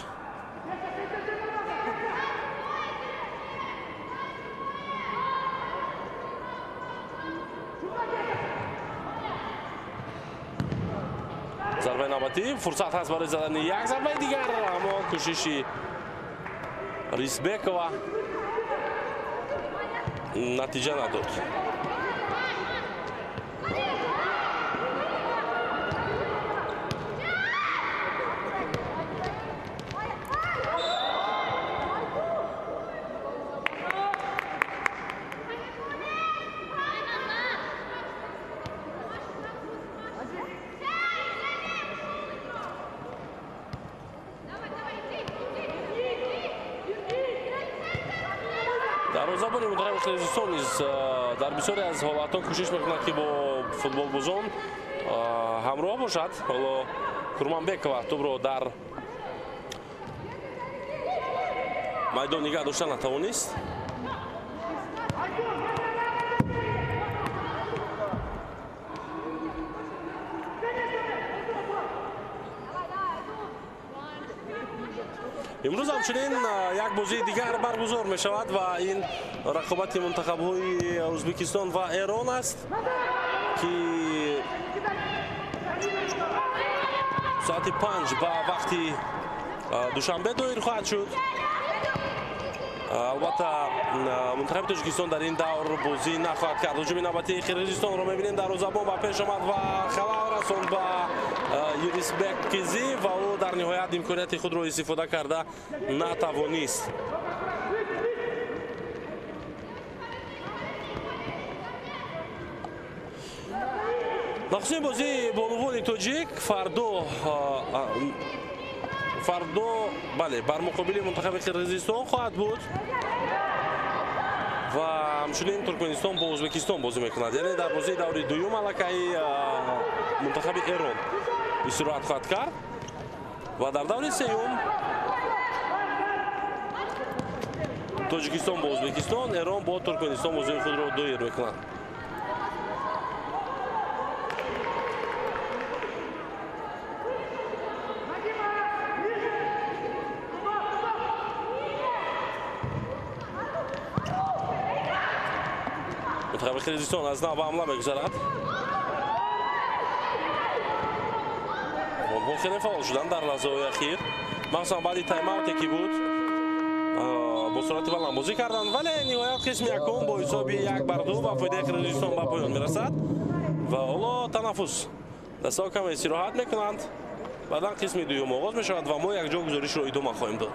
Зарбаи навбатӣ, фурсат ҳаст барои задани як зарбаи дигар, аммо кӯшиши Рисбекова натиҷа надод. Дарвозабони мунтахаби Қирғизистон низ дар бисёре аз ҳолатҳо кӯшиш мекунад, ки бо футболбозон ҳамроҳ бошад. Ҳоло Курманбекова тӯбро дар майдон нигаҳ дошта натавонист. Имрӯз ҳамчунин як бозии дигар баргузор мешавад ва ин рақобати мунтахабҳои Ӯзбекистон ва Эрон аст, ки соати 5 ба вақти Душанбе доир хоҳад шуд. Албатта, мунтахаби Тоҷикистон дар ин давр бозӣ нахоҳад кард. Ҳуҷуми навбатии Қирғизистонро мебинем. Дарвозабон ба пеш омад ва халал расонд ба Юрисбек Кизи ва ӯ дар ниҳоят имконияти худро истифода карда натавонист. Нахустин бозии бонувони тоҷик фардо, бале, бар муқобили мунтахаби Қирғизистон хоҳад буд ва ҳамчунин Туркманистон бо Ӯзбекистон бозӣ мекунад. Яъне дар бозии даври дуюм аллакай мунтахаби Эрон истироҳат хоҳад кард ва дар даври сеюм Тоҷикистон бо Ӯзбекистон, Эрон бо Туркманистон бозии худро доир мекунанд. Мунтахаби Қирғизистон аз нав ба ҳамла мегузарад. Онҳо хеле фаъол шуданд дар лаҳзаҳои ахир, махсусан баъди тайм-ауте ки буд, бо суръати баланд бозӣ карданд, вале ниҳоят қисми якум бо ҳисоби 1-2 ба фоидаи Қирғизистон ба поён мерасад ва ҳоло танаффус. Дастаҳо каме истироҳат мекунанд, баъдан қисми дуюм оғоз мешавад ва мо якҷо гузоришро идома хоҳем дод.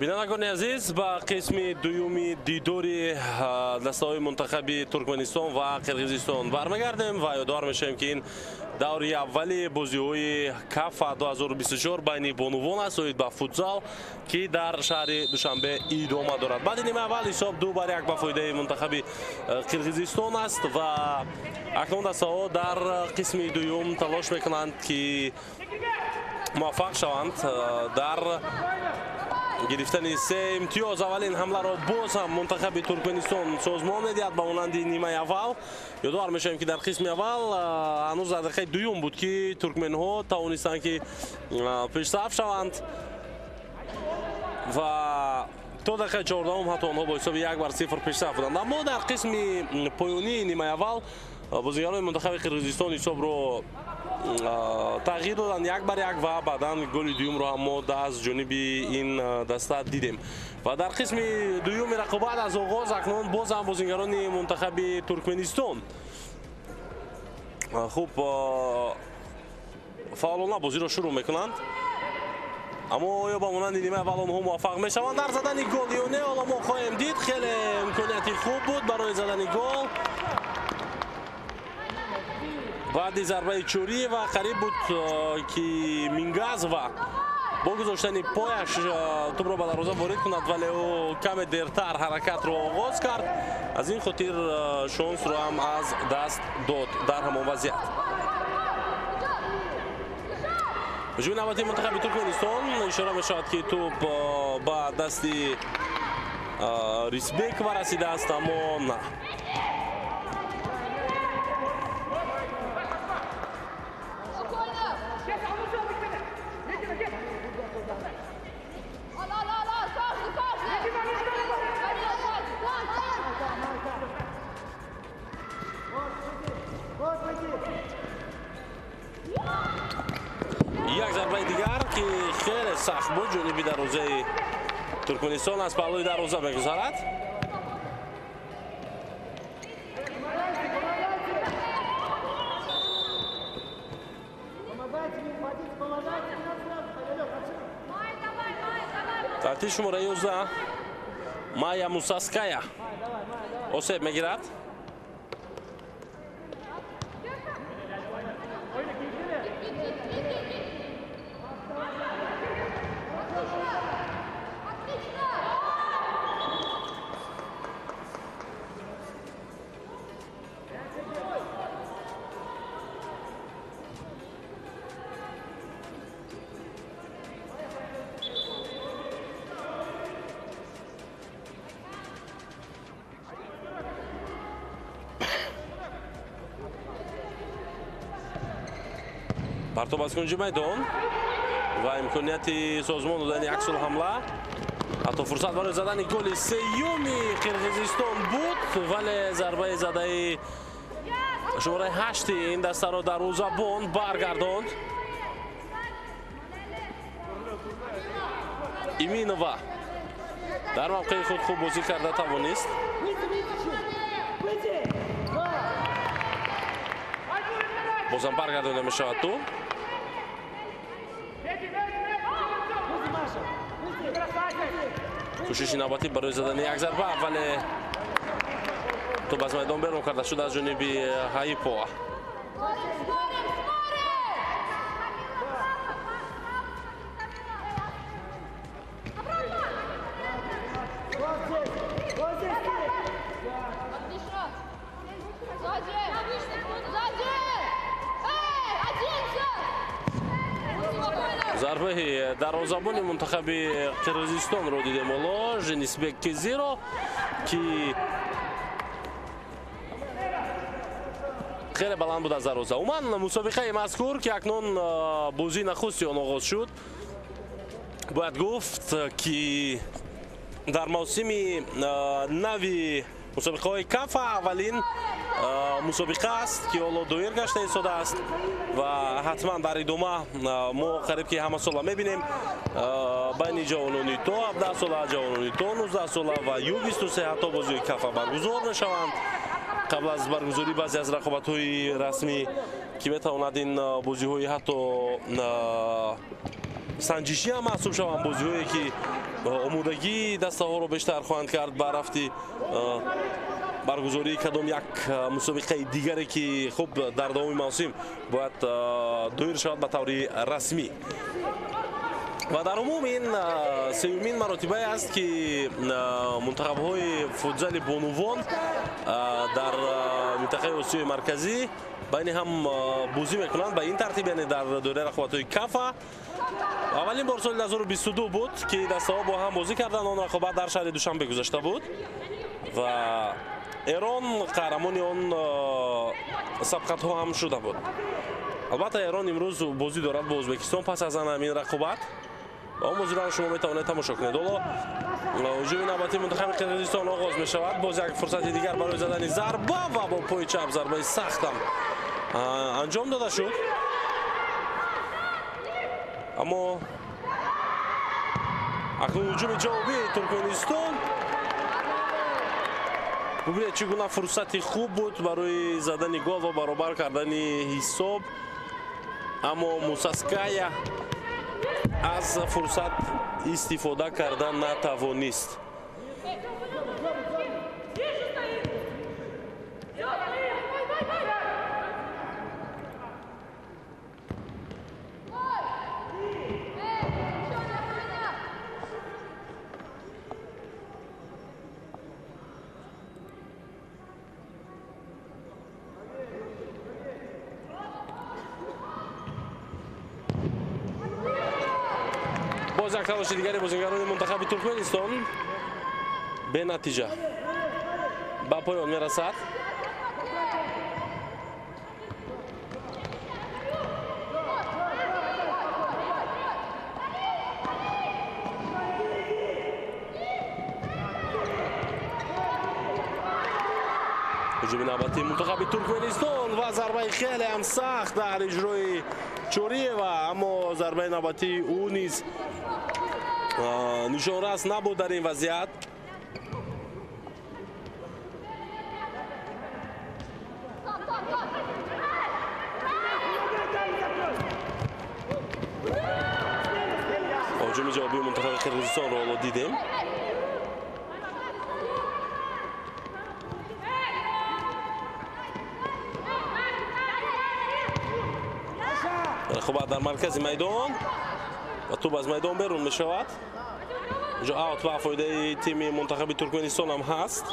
Бинандагони азиз, ба қисми дуюми дидори дастаҳои мунтахаби Туркманистон ва Қирғизистон бармегардем ва ёдовар мешавем, ки ин даври аввали бозиҳои Кафа 2024 байни бонувон аст оид ба футзал, ки дар шаҳри Душанбе идома дорад. Баъди нимаи аввал ҳисоб 2-1 ба фоидаи мунтахаби Қирғизистон аст ва акнун дастаҳо дар қисми дуюм талош мекунанд, ки муваффақ шаванд дар гирифтани се имтиёз. Аввалин ҳамларо боз ҳам мунтахаби Туркманистон созмон медиҳад ба монанди нимаи аввал. Ёдовар мешавем, ки дар қисми аввал ҳанӯз дар дақиқаи дуюм буд, ки туркменҳо тавонистанд, ки пешсаф шаванд ва то дақиқаи 14-ум ҳатто онҳо бо ҳисоби 1-0 пешсаф буданд. Аммо дар қисми поёнии нимаи аввал бозигарони мунтахаби Қирғизистон ҳисобро тағйир доданд 1-1 ва баъдан голи дуюмро ҳам мо аз ҷониби ин даста дидем. Ва дар қисми дуюми рақобат аз оғоз акнун боз ҳам бозигарони мунтахаби Туркманистон хуб фаъолона бозиро шурӯъ мекунанд. Аммо оё ба монанди нимаи аввал онҳо муваффақ мешаванд дар задани гол ё не, ҳоло мо хоҳем дид. Хеле имконияти хуб буд барои задани гол. Баъди зарбаи Чӯриева қариб буд, ки Мингазова бо гузоштани пояш тӯбро ба дарвоза ворид кунад, вале ӯ каме дертар ҳаракатро оғоз кард. Аз ин хотир шонсро ҳам аз даст дод дар ҳамон вазъият. Ҳуҷуми навбатии мунтахаби Туркманистон ишора мешавад, ки тӯб ба дасти Рисбекова расидааст, аммо на. Як зарбаи дигар, ки хеле сахт буд, ҷониби дарвозаи Туркманистон аз паҳлӯи дарвоза мегузарад. Таҳти шумораи 11 Майя Мусаская осеб мегирад. Партоб аз кунҷи майдон ва имконияти созмон додани аксулҳамла, ҳатто фурсат барои задани голи сеюми Қирғизистон буд, вале зарбаи задаи шумораи 8 ин дастаро дарвозабон баргардонд. Иминова дар мавқеи худ хуб бозӣ карда тавонист. Бозам баргардонда мешавад тӯб. Кӯшиши навбатӣ барои задани як зарба, вале тӯб аз майдон берун карда шуд аз ҷониби Ҳаипова. Зарбаи дарвозабони мунтахаби Қирғизистонро дидем ҳоло, Женисбек Кезиро, ки хеле баланд буд аз дарвоза. Умуман мусобиқаи мазкур, ки акнун бозии нахусти он оғоз шуд, бояд гуфт, ки дар мавсими нави мусобиқаҳои Кафа аввалин мусобиқа аст, ки ҳоло доир гашта истодааст ва ҳатман дар идома мо қариб ки ҳамасола мебинем байни ҷавонони то 17 сола, ҷавонони то 19 сола ва Ю23 ҳатто бозиҳои Кафа баргузор мешаванд. Қабл аз баргузории баъзе аз рақобатҳои расмӣ, ки метавонад ин бозиҳои ҳатто санҷишӣ ҳам маҳсуб шаванд, бозиҳое ки омодагии дастаҳоро бештар хоҳанд кард ба рафти баргузории кадом як мусобиқаи дигаре ки хуб дар давоми мавсим бояд доир шавад ба таври расмӣ. Ва дар умум ин сеюмин маротибае аст ки мунтахабҳои футзали бонувон дар минтақаи Осиёи Марказӣ байни ҳам бозӣ мекунанд ба ин тартиб, яъне дар доираи рақобатҳои Кафа. Аввалин бор соли 2022 буд ки дастаҳо бо ҳам бозӣ карданд. Он рақобат дар шаҳри Душанбе гузашта буд ва Эрон қаҳрамони он сабқатҳо ҳам шуда буд. Албатта Эрон имрӯз бозӣ дорад бо Ӯзбекистон пас аз ҳамин рақобат ва он бозиро шумо метавонед тамошо кунед. Ҳоло ҳуҷуми навбатии мунтахаби Қирғизистон оғоз мешавад. Боз як фурсати дигар барои задани зарба ва бо пои чап зарбаи сахт ҳам анҷом дода шуд, аммо акнун ҳуҷуми ҷавобии Туркманистон. Бубинед чӣ гуна фурсати хуб буд барои задани гол ва баробар кардани ҳисоб, аммо Мусаская аз фурсат истифода карда натавонист. Боз як талоши дигари бозингарони мунтахаби Туркманистон бенатиҷа ба поён мерасад. Ҳуҷуми навбатии мунтахаби Туркманистон ва зарбаи хеле ҳам сахт дар иҷрои Чориева, аммо зарбаи навбатии ӯ низ нишонрас набуд дар ин вазъият. Ҳуҷуми ҷавобии мунтахаби Қирғизистонро ҳоло дидем. Рақобат дар маркази майдон ва тӯб аз майдон берун мешавад. Инҷо аут ба фоидаи тими мунтахаби Туркманистон ҳам ҳаст.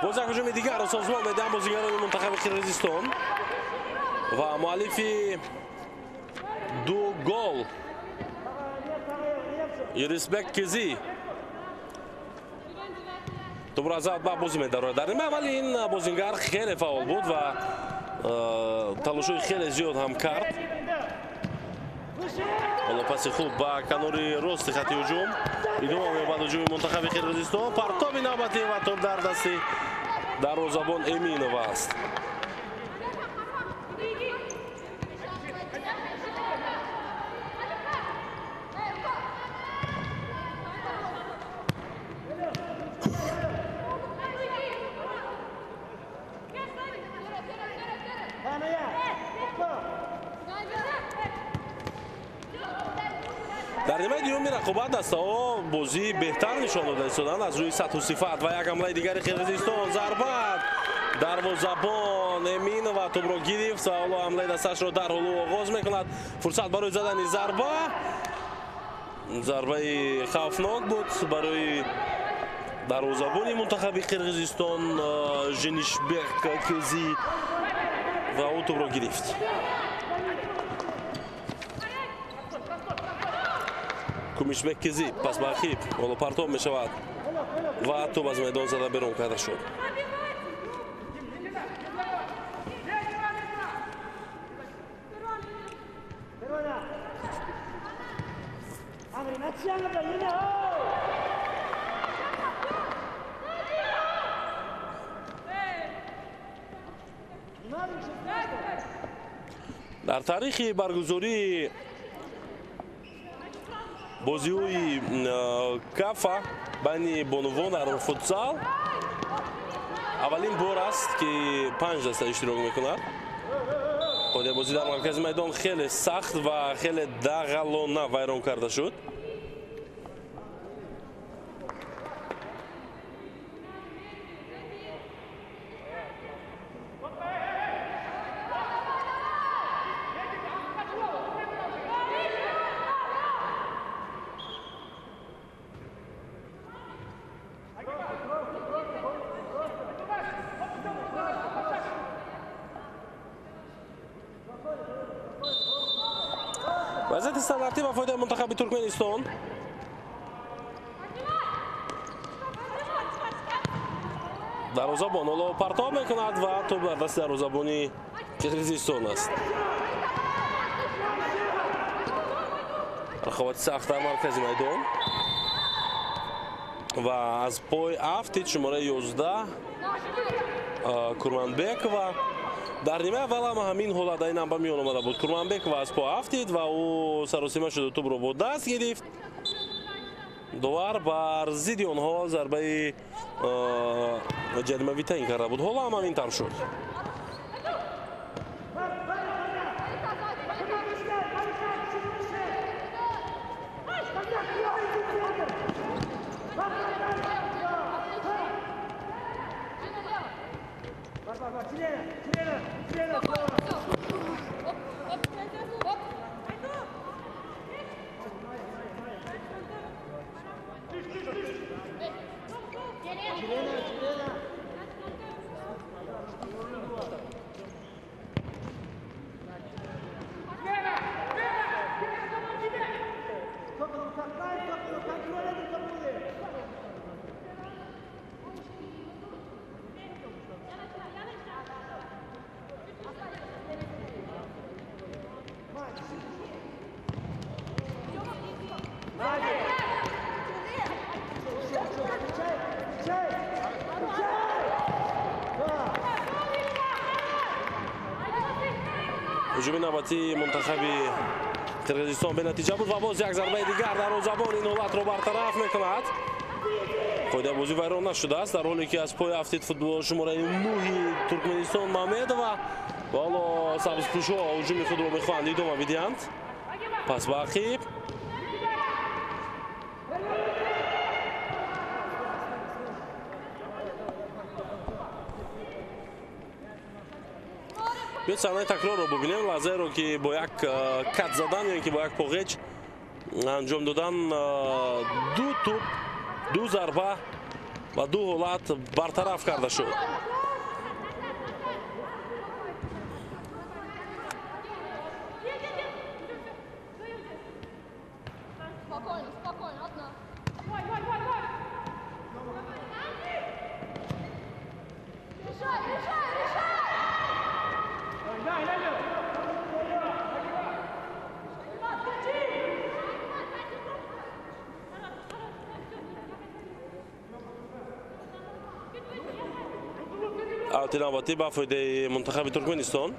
Боз як ҳуҷуми дигарро созмон медиҳанд бозигарони мунтахаби Қирғизистон ва муаллифи ду гол Ирисбек Кизи тӯбро аз ба бозӣ медарорад. Дар нимаи аввали ин бозингар хеле фаъол буд ва талошҳои хеле зиёд ҳам кард. Ҳоло паси хуб ба канори рости хати ҳуҷум идома меёбад ҳуҷуми мунтахаби Қирғизистон. Партоби навбатӣ ва тӯб дар дасти дарвозабон Эминова аст. Дар нимаи дуюми рақобат дастаҳо бозии беҳтар нишон дода истоданд аз рӯи сатҳу сифат ва як ҳамлаи дигари Қирғизистон. Зарбат дарвозабон Эминова тӯбро гирифт ва ҳоло ҳамлаи дасташро дар ҳолу оғоз мекунад. Фурсат барои задани зарба, зарбаи хавфнок буд барои дарвозабони мунтахаби Қирғизистон Женишбек Кизи ва ӯ тӯбро гирифт. Кумишбек Кизи пас ба ақиб ҳоло партоб мешавад ва тӯб аз майдон зада берун карда шуд. Дар таърихи баргузории бозиҳои Кафа байни бонувон дар футзал аввалин бор аст, ки 5 даста иштирок мекунад. Қоидаи бозӣ дар маркази майдон хеле сахт ва хеле дағалона вайрон карда шуд. Вазъияти стандартӣ ба фоидаи мунтахаби Туркманистон. Дарвозабон ҳоло партоб мекунад ва тӯб дар дасти дарвозабони Қирғизистон аст. Рақобати сахт дар маркази майдон ва аз пой афтид шумораи 11 Курманбекова. Дар нимаи аввал ҳам ҳамин ҳолат айнан ба миён омада буд. Курманбекова аз по афтид ва ӯ саросима шуду тӯбро бо даст гирифт. Довар бар зидди онҳо зарбаи ҷаримавӣ таъин карда буд. Ҳоло ҳам ҳамин тавр шуд. Ҳуҷуми навбатии мунтахаби Қирғизистон бенатиҷа буд ва боз як зарбаи дигар дарвозабон ин ҳолатро бартараф мекунад. Қоидаи бозӣ вайрон нашудааст, дар ҳоле ки аз пой афтид футбол шумораи 9 Туркманистон Мамедова ва ҳоло сабзпӯшҳо ҳуҷуми худро мехоҳанд идома бидиҳанд. Пас ба ақиб. Биёд саҳнаи такрорро бубинем, лаҳзаеро ки бо як кат задан ё ин ки бо як поғеҷ анҷом додан ду тӯб, ду зарба ва ду ҳолат бартараф карда шуд. Аути навбатӣ ба фоидаи мунтахаби Туркманистон.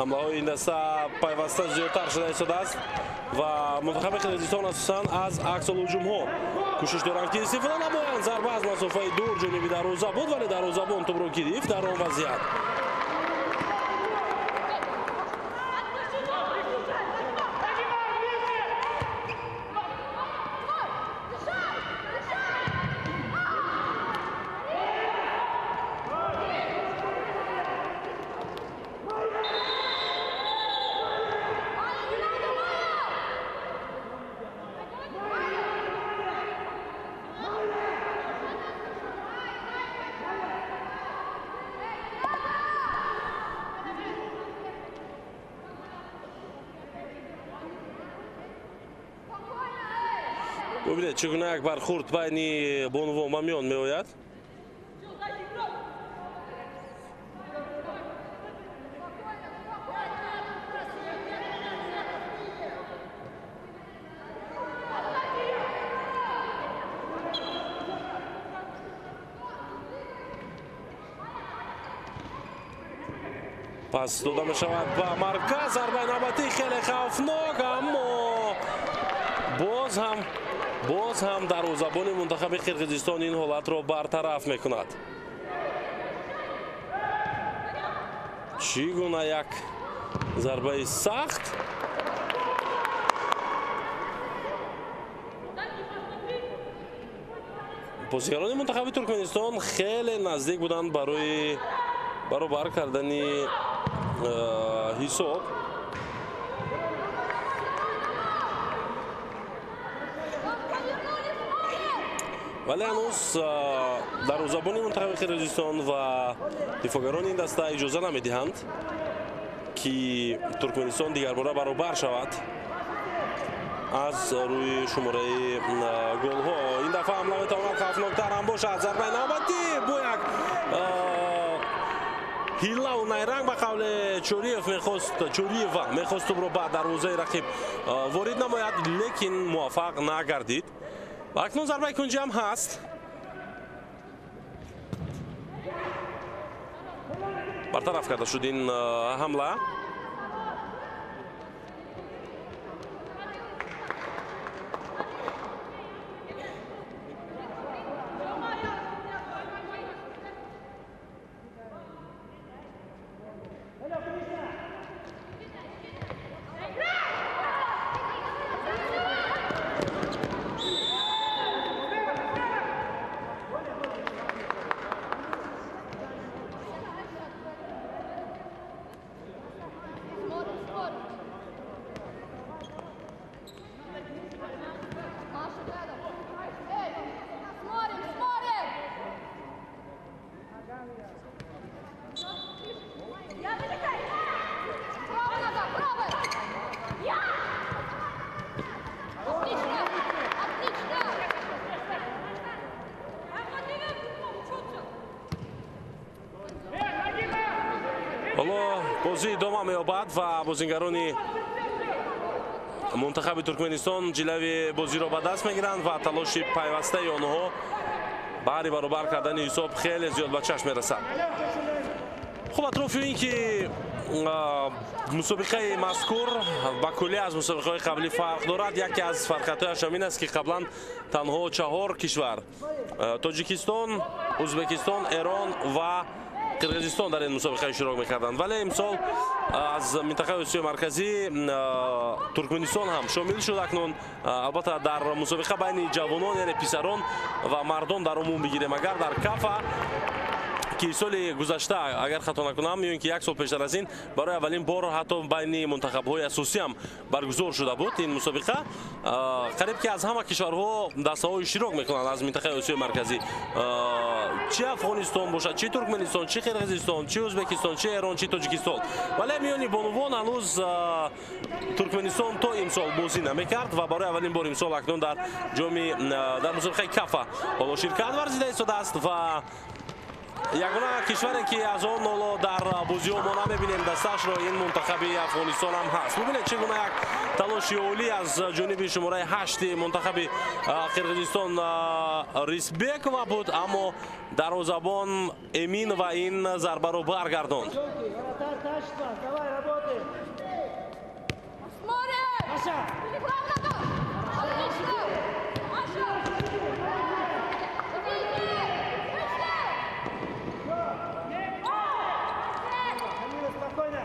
Ҳамлаҳои ин даста пайваста зиёдтар шуда истодааст ва мунтахаби Қирғизистон асосан аз аксулҳуҷумҳо кӯшиш доранд, ки истифода намоянд. Зарба аз масофаи дур ҷониби дарвоза буд, вале дарвозабон тӯбро гирифт дар он вазъият. Бубинед, чӣ гуна як бархурд байни бонувон ба миён меояд. Пас дода мешавад ба марказ. Зарбаи навбатӣ хеле хавфнок, аммо боз ҳам дарвозабони мунтахаби Қирғизистон ин ҳолатро бартараф мекунад. Чӣ гуна як зарбаи сахт. Бозигарони мунтахаби Туркманистон хеле наздик буданд барои баробар кардани ҳисоб. Вале ҳанӯз дарвозабони мунтахаби Қирғизистон ва дифоъгарони ин даста иҷоза намедиҳанд, ки Туркманистон дигарбора баробар шавад аз рӯи шумораи голҳо. Ин дафъа ҳамла метавонад хавфноктар ҳам бошад. Зарбаи навбатӣ бо як ҳиллаву найранг ба қавли Чориев Чориева мехост тӯбро ба дарвозаи рақиб ворид намояд, лекин муваффақ нагардид. Ва акнун зарбаи кунҷӣ ҳам ҳаст. Бартараф карда шуд ин ҳамла. Бозӣ идома меёбад ва бозингарони мунтахаби Туркманистон ҷилави бозиро ба даст мегиранд ва талоши пайвастаи онҳо баҳри баробар кардани ҳисоб хеле зиёд ба чашм мерасад. Хуб, атрофи ин ки мусобиқаи мазкур ба куллӣ аз мусобиқаҳои қаблӣ фарқ дорад, яке аз фарқиятҳояш ҳамин аст, ки қаблан танҳо 4 кишвар Тоҷикистон, Ӯзбекистон, Эрон ва Қирғизистон дар ин мусобиқа иштирок мекарданд, вале имсол аз минтақаи Осиёи Марказӣ Туркманистон ҳам шомил шуд. Акнун албатта дар мусобиқа байни ҷавонон, яъне писарон ва мардон дар умум бигирем, агар дар Кафа, ки соли гузашта агар хато накунам ё ин ки як сол пештар аз ин барои аввалин бор ҳатто байни мунтахабҳои асосӣ ҳам баргузор шуда буд ин мусобиқа, қариб ки аз ҳама кишварҳо дастаҳо иштирок мекунанд аз минтақаи Осиёи Марказӣ, чи Афғонистон бошад, чи Туркманистон, чи Қирғизистон, чи Ӯзбекистон, чи Эрон, чи Тоҷикистон. Вале миёни бонувон ҳанӯз Туркманистон то имсол бозӣ намекард ва барои аввалин бор имсол акнун дар ҷоми дар мусобиқаи Кафа ҳоло ширкат варзида истодааст ва ягона кишваре ки аз он ҳоло дар бозиҳо мо намебинем дасташро, ин мунтахаби Афғонистон ҳам ҳаст. Бубинед чӣ гуна як талоши олӣ аз ҷониби шумораи 8 мунтахаби Қирғизистон Рисбекова буд, аммо дарвозабон Эминова ин зарбаро баргардонд.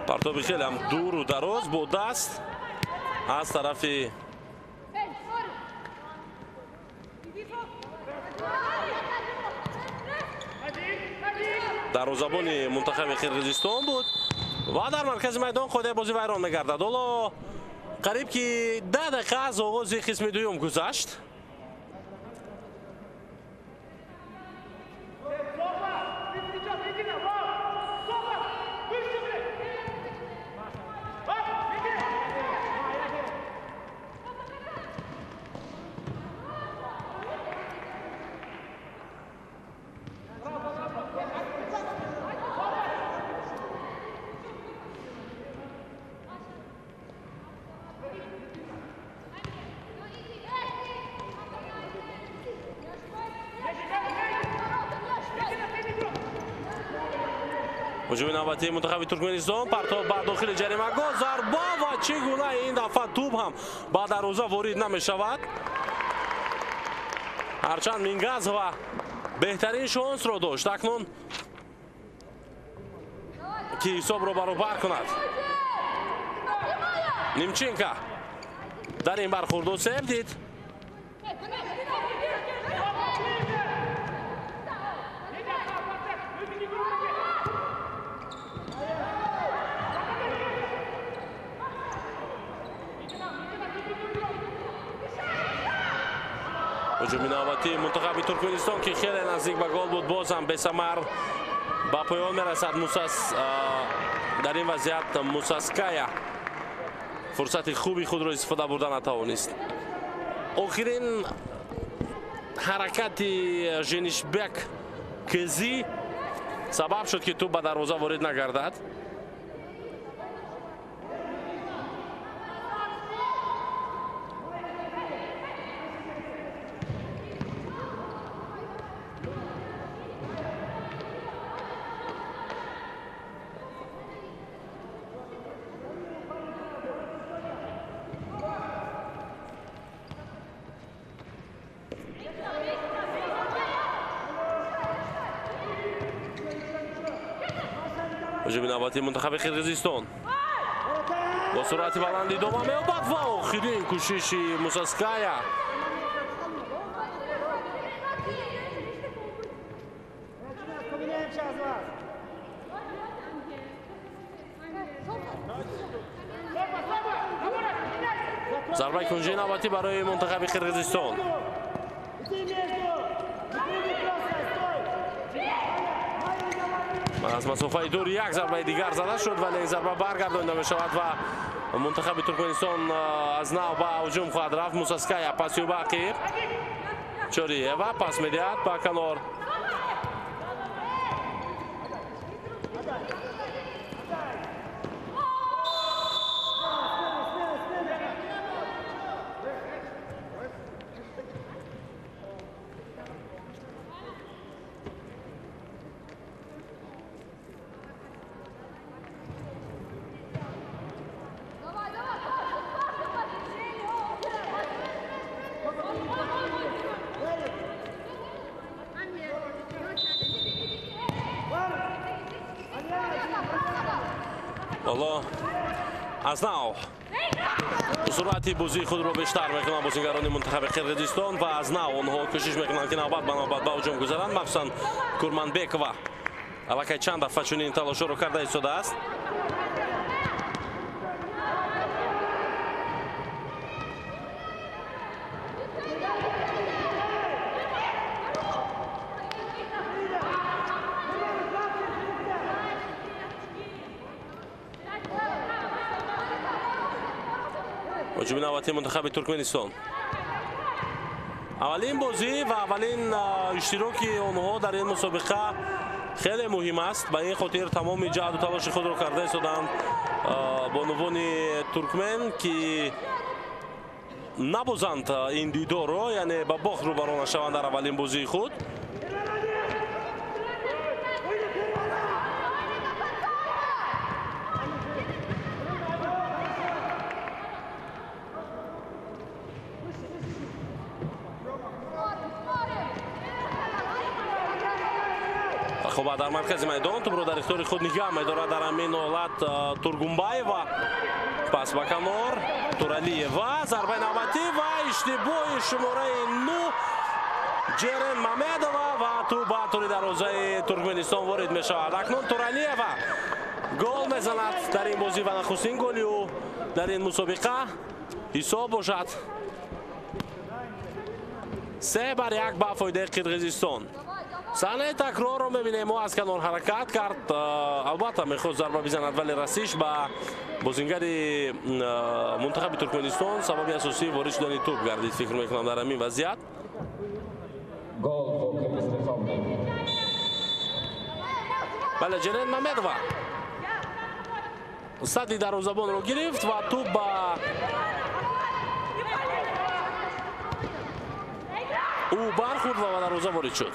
Партоби хеле ҳам дуру дароз бо даст аз тарафи дарвозабони мунтахаби Қирғизистон буд ва дар маркази майдон қоидаи бозӣ вайрон мегардад. Ҳоло қариб ки 10 дақиқа аз оғози қисми дуюм гузашт. Ҳуҷуми навбатии мунтахаби Туркманистон, партоб ба дохили ҷаримагоҳ, зарба ва чӣ гуна ин дафъа тӯб ҳам ба дарвоза ворид намешавад. Ҳарчанд Мингазова беҳтарин шонсро дошт акнун ки ҳисобро баробар кунад. Нимченко дар ин бархӯрд осеб дид. Ҳуҷуми навбатии мунтахаби Туркманистон ки хеле наздик ба гол буд, боз ҳам бесамар ба поён мерасад. Дар ин вазъият Мусаская фурсати хуби худро истифода бурда натавонист. Охирин ҳаракати Женишбек Кези сабаб шуд ки тӯб ба дарвоза ворид нагардад. Ҳуҷуми навбатии мунтахаби Қирғизистон бо суръати баланд идома меёбад ва охирин кӯшиши Мусаская. Зарбаи кунҷии навбатӣ барои мунтахаби Қирғизистон. Аз масофаи дур як зарбаи дигар зада шуд, вале ин зарба баргардонида мешавад ва мунтахаби Туркманистон аз нав ба ҳуҷум хоҳад рафт. Мусаская паси ба ақиб, Чориева пас медиҳад ба канор. Аз нав суръати бозии худро бештар мекунанд бозигарони мунтахаби Қирғизистон ва аз нав онҳо кӯшиш мекунанд ки навбат ба навбат ба ҳуҷум гузаранд. Махсусан Курманбекова аллакай чанд дафъа чунин талошҳоро карда истодааст. Ҳуҷуми навбатии мунтахаби Туркманистон. Аввалин бозӣ ва аввалин иштироки онҳо дар ин мусобиқа хеле муҳим аст. Ба ин хотир тамоми ҷаҳду талоши худро карда истоданд бонувони туркмен ки набозанд ин дидорро, яъне ба бохт рӯбарӯ нашаванд дар аввалин бозии худ. Хуб, дар маркази майдон тӯбро дар ихтиёри худ нигаҳ медорад. Дар ҳамин ҳолат Тургумбаева пас ба канор, Туралиева, зарбаи навбатӣ ва иштибоҳи шумораи 9 Ҷерен Мамедова ва тӯб ба тури дарвозаи Туркманистон ворид мешавад. Акнун Туралиева гол мезанад дар ин бозӣ ва нахустин голи ӯ дар ин мусобиқа ҳисоб бошад 3-1 ба фоидаи Қирғизистон. Саҳнаи такрорро мебинем. Ӯ аз канор ҳаракат кард, албатта мехост зарба бизанад, вале расиш ба бозингари мунтахаби Туркманистон сабаби асосии ворид шудани тӯб гардид. Фикр мекунам дар ҳамин вазъият бале, Ҷерен Мамедова садди дарвозабонро гирифт ва тӯб ба ӯ бархӯрд ва ба дарвоза ворид шуд.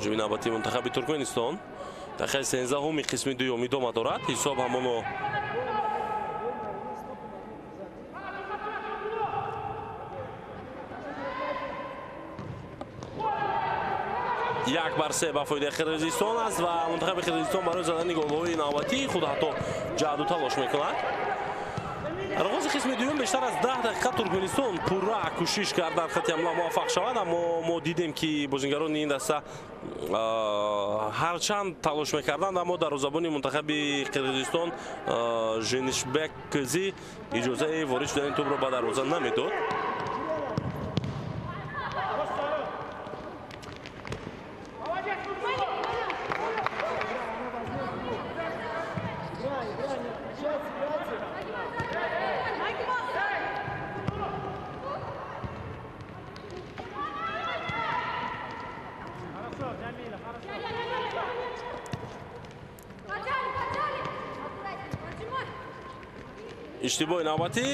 Ҳуҷуми навбатии мунтахаби Туркманистон дақиқаи 13-уми қисми дуюм идома дорад. Ҳисоб ҳамоно 1-3 ба фоидаи Қирғизистон аст ва мунтахаби Қирғизистон барои задани голҳои навбатии худ ҳатто ҷаҳду талош мекунад. Дар оғози қисми дуюм бештар аз 10 дақиқа Туркманистон пурра кӯшиш кард дар хати ҳамла муваффақ шавад, аммо мо дидем, ки бозингарони ин даста ҳарчанд талош мекарданд, аммо дарвозабони мунтахаби Қирғизистон Женишбек Кзи иҷозаи ворид шудани тӯбро ба дарвоза намедод. Иштибоҳи навбатӣ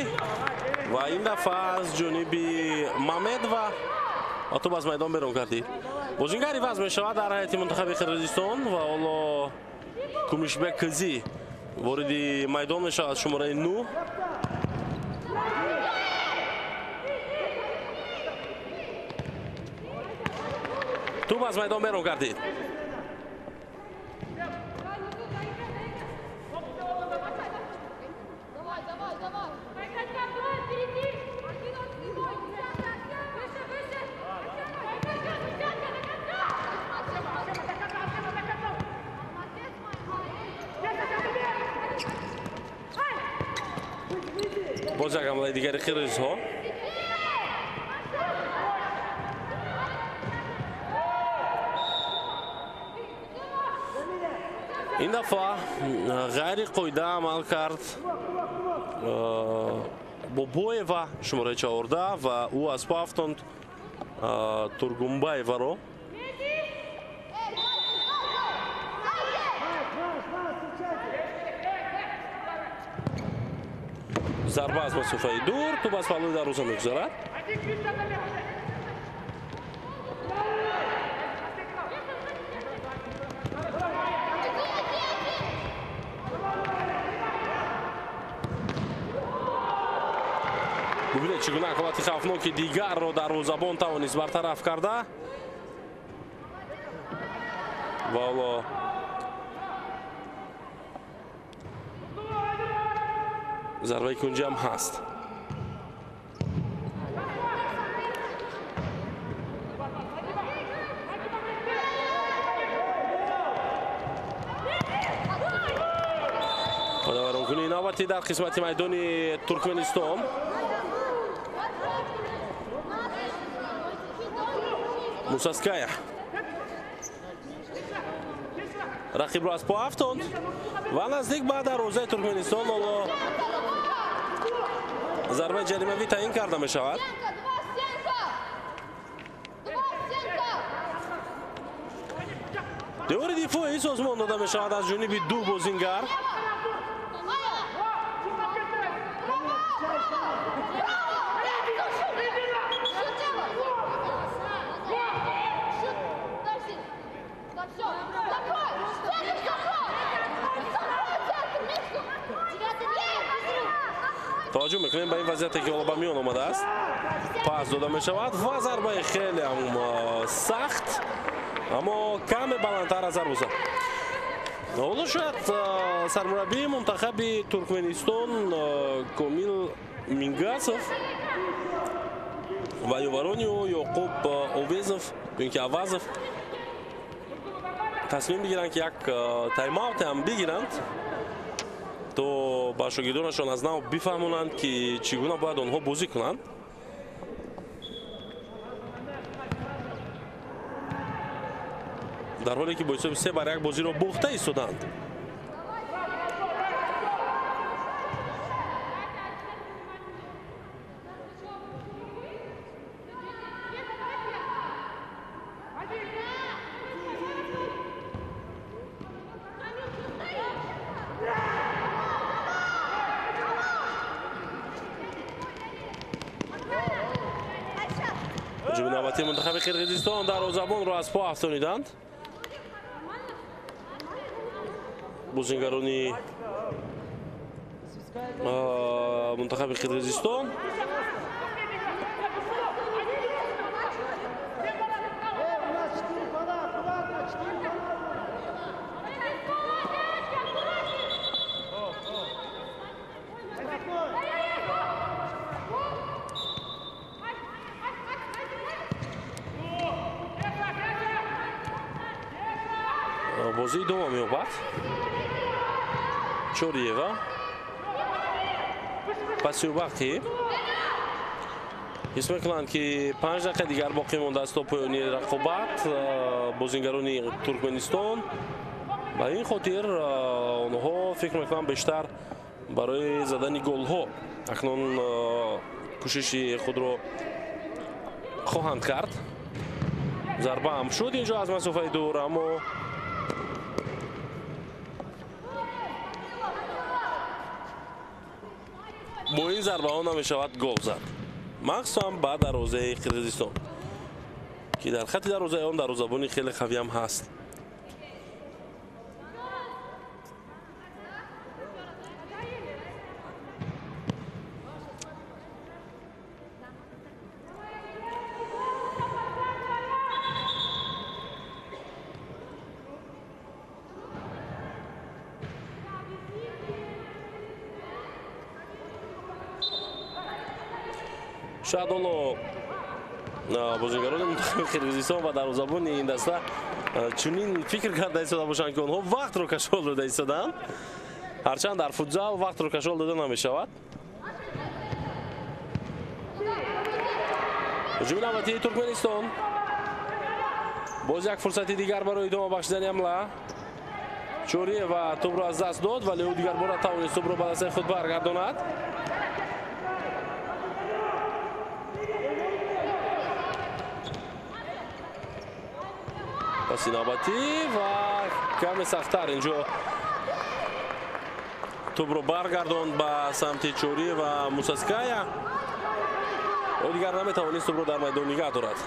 ва ин дафъа аз ҷониби Мамедова ва тӯб аз майдон берун кардид. Бозингар иваз мешавад дар ҳайати мунтахаби Қирғизистон ва ҳоло Кумишбек Кзи вориди майдон мешавад, шумораи 9. Тӯб аз майдон берун кардид. Боз як ҳамлаи дигари қирғизҳо. Ин дафъа ғайриқоида амал кард Бобоева, шумораи 14, ва ӯ аз по афтонд Тургумбаеваро. Зарба аз масофаи дур, тӯб аз паҳлӯи дарвоза мегузарад. Бубинед, чӣ гуна ҳолати хавфноки дигарро дарвозабон тавонист бартараф карда. Ва ҳоло зарбаи кунҷӣ ҳам ҳаст. Қодавайронкунии навбатӣ дар қисмати майдони Туркманистон. Мусаская рақибро аз по афтонд ва наздик ба дарвозаи Туркманистон ҳоло зарбаи ҷаримавӣ таъин карда мешавад. Девори дифоӣ созмон дода мешавад аз ҷониби ду бозингар. Таваҷҷӯҳ мекунем ба ин вазъияте, ки ҳоло ба миён омадааст. Пас дода мешавад ва зарбаи хеле ҳам сахт, аммо каме баландтар аз дарвоза. Ҳоло шояд сармураббии мунтахаби Туркманистон Комил Мингасов ва ёварони ӯ Ёқуб Овезов ё ки Авазов тасмим бигиранд, ки як тайм-аут ҳам бигиранд, то ба шогирдонашон аз нав бифаҳмонанд, ки чӣ гуна бояд онҳо бозӣ кунанд. Дар ҳоле ки бо ҳисоби 3-1 бозиро бохта истоданд. Ҳуҷуми навбатии мунтахаби Қирғизистон дарвозабонро аз по афтониданд. Бозингарони мунтахаби Қирғизистон. Бозӣ идома меёбад. Чориева паси ҳис мекунанд, ки 5 дақиқа дигар боқӣ мондааст то поёни рақобат. Бозингарони Туркманистон ба ин хотир онҳо фикр мекунанд бештар барои задани голҳо акнун кӯшиши худро хоҳанд кард. Зарба ҳам шуд инҷо аз масофаи дур, аммо бо ин зарбаҳо намешавад гол зад, махсусан ба дарвозаи Қирғизистон, ки дар хати дарвозаи он дарвозабони хеле қавиам ҳаст. Шояд ҳоло бозингарони мунтахаби Қирғизистон ва дарвозабони ин даста чунин фикр карда истода бошанд, ки онҳо вақтро кашол дода истодаанд. Ҳарчанд дар футзал вақтро кашол дода намешавад. Ҳуҷуми навбатии Туркманистон. Боз як фурсати дигар барои идома бахшидани ҳамла. Чориева тӯбро аз даст дод, вале ӯ дигар бора тавонист тӯбро ба дастаи худ баргардонад. Паси навбатӣ ва каме сахттар инҷо тӯбро баргардонд ба самти Чориева Мусаская. Ӯ дигар наметавонист тӯбро дар майдон нигаҳ дорад.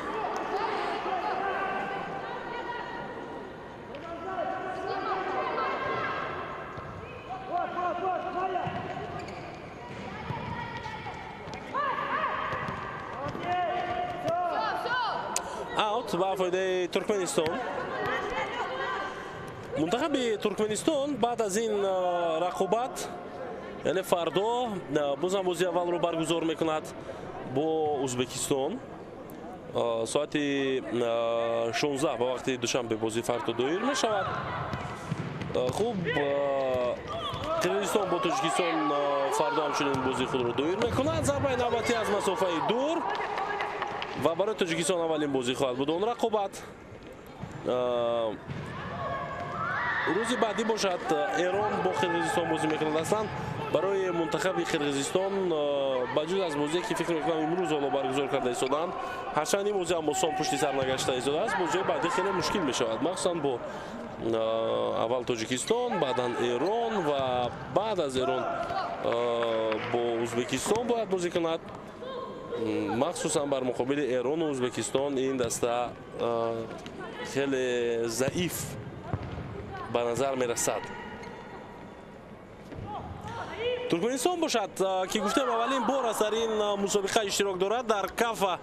Аут ба фоидаи Туркманистон. Мунтахаби Туркманистон баъд аз ин рақобат, яъне фардо бозам бозии аввалро баргузор мекунад бо Узбекистон. Соати 16 ба вақти Душанбе бозии фардо доир мешавад. Хуб, Қирғизистон бо Тоҷикистон фардо ҳамчунин бозии худро доир мекунад. Зарбаи навбатӣ аз масофаи дур ва барои Тоҷикистон аввалин бозӣ хоҳад буд он рақобат. Рӯзи баъдӣ бошад Эрон бо Қирғизистон бозӣ мекунад. Аслан барои мунтахаби Қирғизистон ба ҷуз аз бозие, ки фикр мекунам имрӯз ҳоло баргузор карда истодаанд, ҳарчанд ин бозӣ ҳам осон пушти сар нагашта истодааст, бозиҳои баъдӣ хеле мушкил мешавад, махсусан бо аввал Тоҷикистон, баъдан Эрон ва баъд аз Эрон бо Узбекистон бояд бозӣ кунад. Махсусан бар муқобили Эрону Узбекистон ин даста хеле заиф ба назар мерасад. Туркманистон бошад, ки гуфтем аввалин бор аст дар ин мусобиқа иштирок дорад дар кафа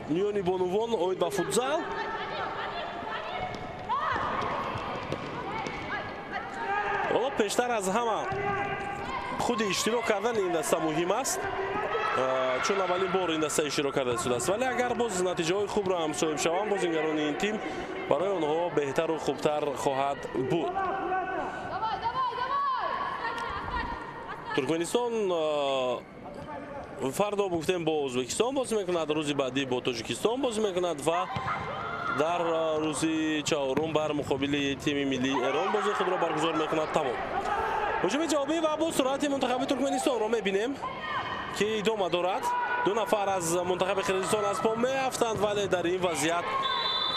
миёни бонувон оид ба футзал. Ҳоло пештар аз ҳама худи иштирок кардани ин даста муҳим аст, чун аввалин бор ин даста иштирок карда истодааст. Вале агар боз натиҷаҳои хубро ҳам соҳиб шаванд, бозингарони ин тим барои онҳо беҳтару хубтар хоҳад буд. Туркманистон фардо гуфтем бо Узбекистон бозӣ мекунад, рӯзи баъдӣ бо Тоҷикистон бозӣ мекунад ва дар рӯзи чаҳорум бар муқобили тими миллии Эрон бозии худро баргузор мекунад. Тамом. Ҳуҷуми ҷавобӣ ва бо суръати мунтахаби Туркманистонро мебинем, ки идома дорад. Ду нафар аз мунтахаби Қирғизистон аз по меафтанд, вале дар ин вазъият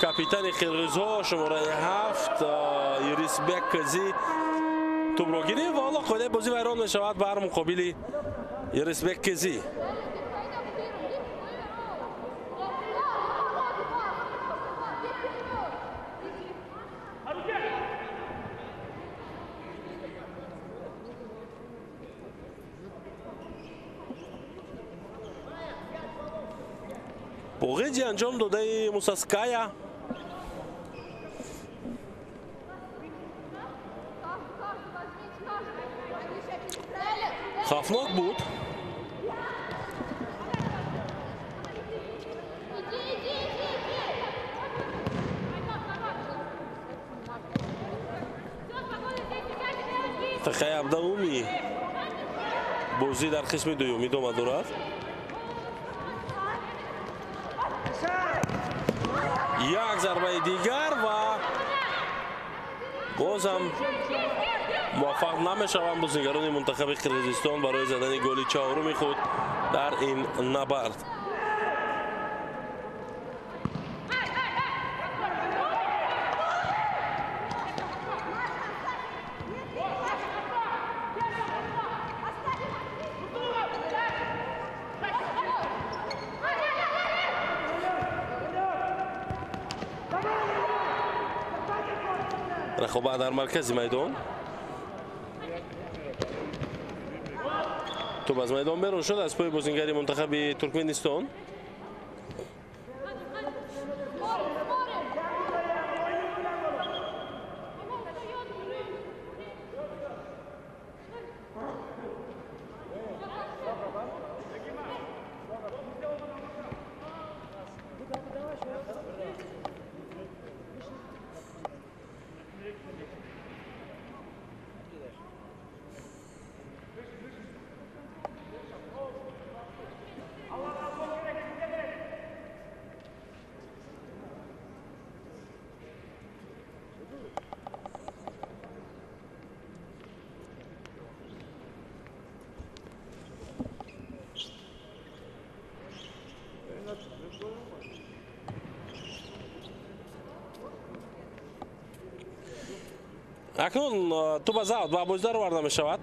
капитани қирғизҳо шумораи 7 Юрисбек Кзи тӯбро гирифт ва ҳоло қоидаи бозӣ вайрон мешавад бар муқобили Юрисбек Кзи. Бо ғеҷи анҷом додаи Мусаская хавфнок буд. Дақиқаи ҳабдаҳуми бозӣ дар қисми дуюм идома дорад. Як зарбаи дигар ва бозам муваффақ намешаванд бозигарони мунтахаби Қирғизистон барои задани голи чаҳоруми худ дар ин набард. Рақобат дар маркази майдон. Тӯб аз майдон берун шуд аз пои бозингари мунтахаби Туркменистон. Акнун тӯб аз аут ба бозӣ дароварда мешавад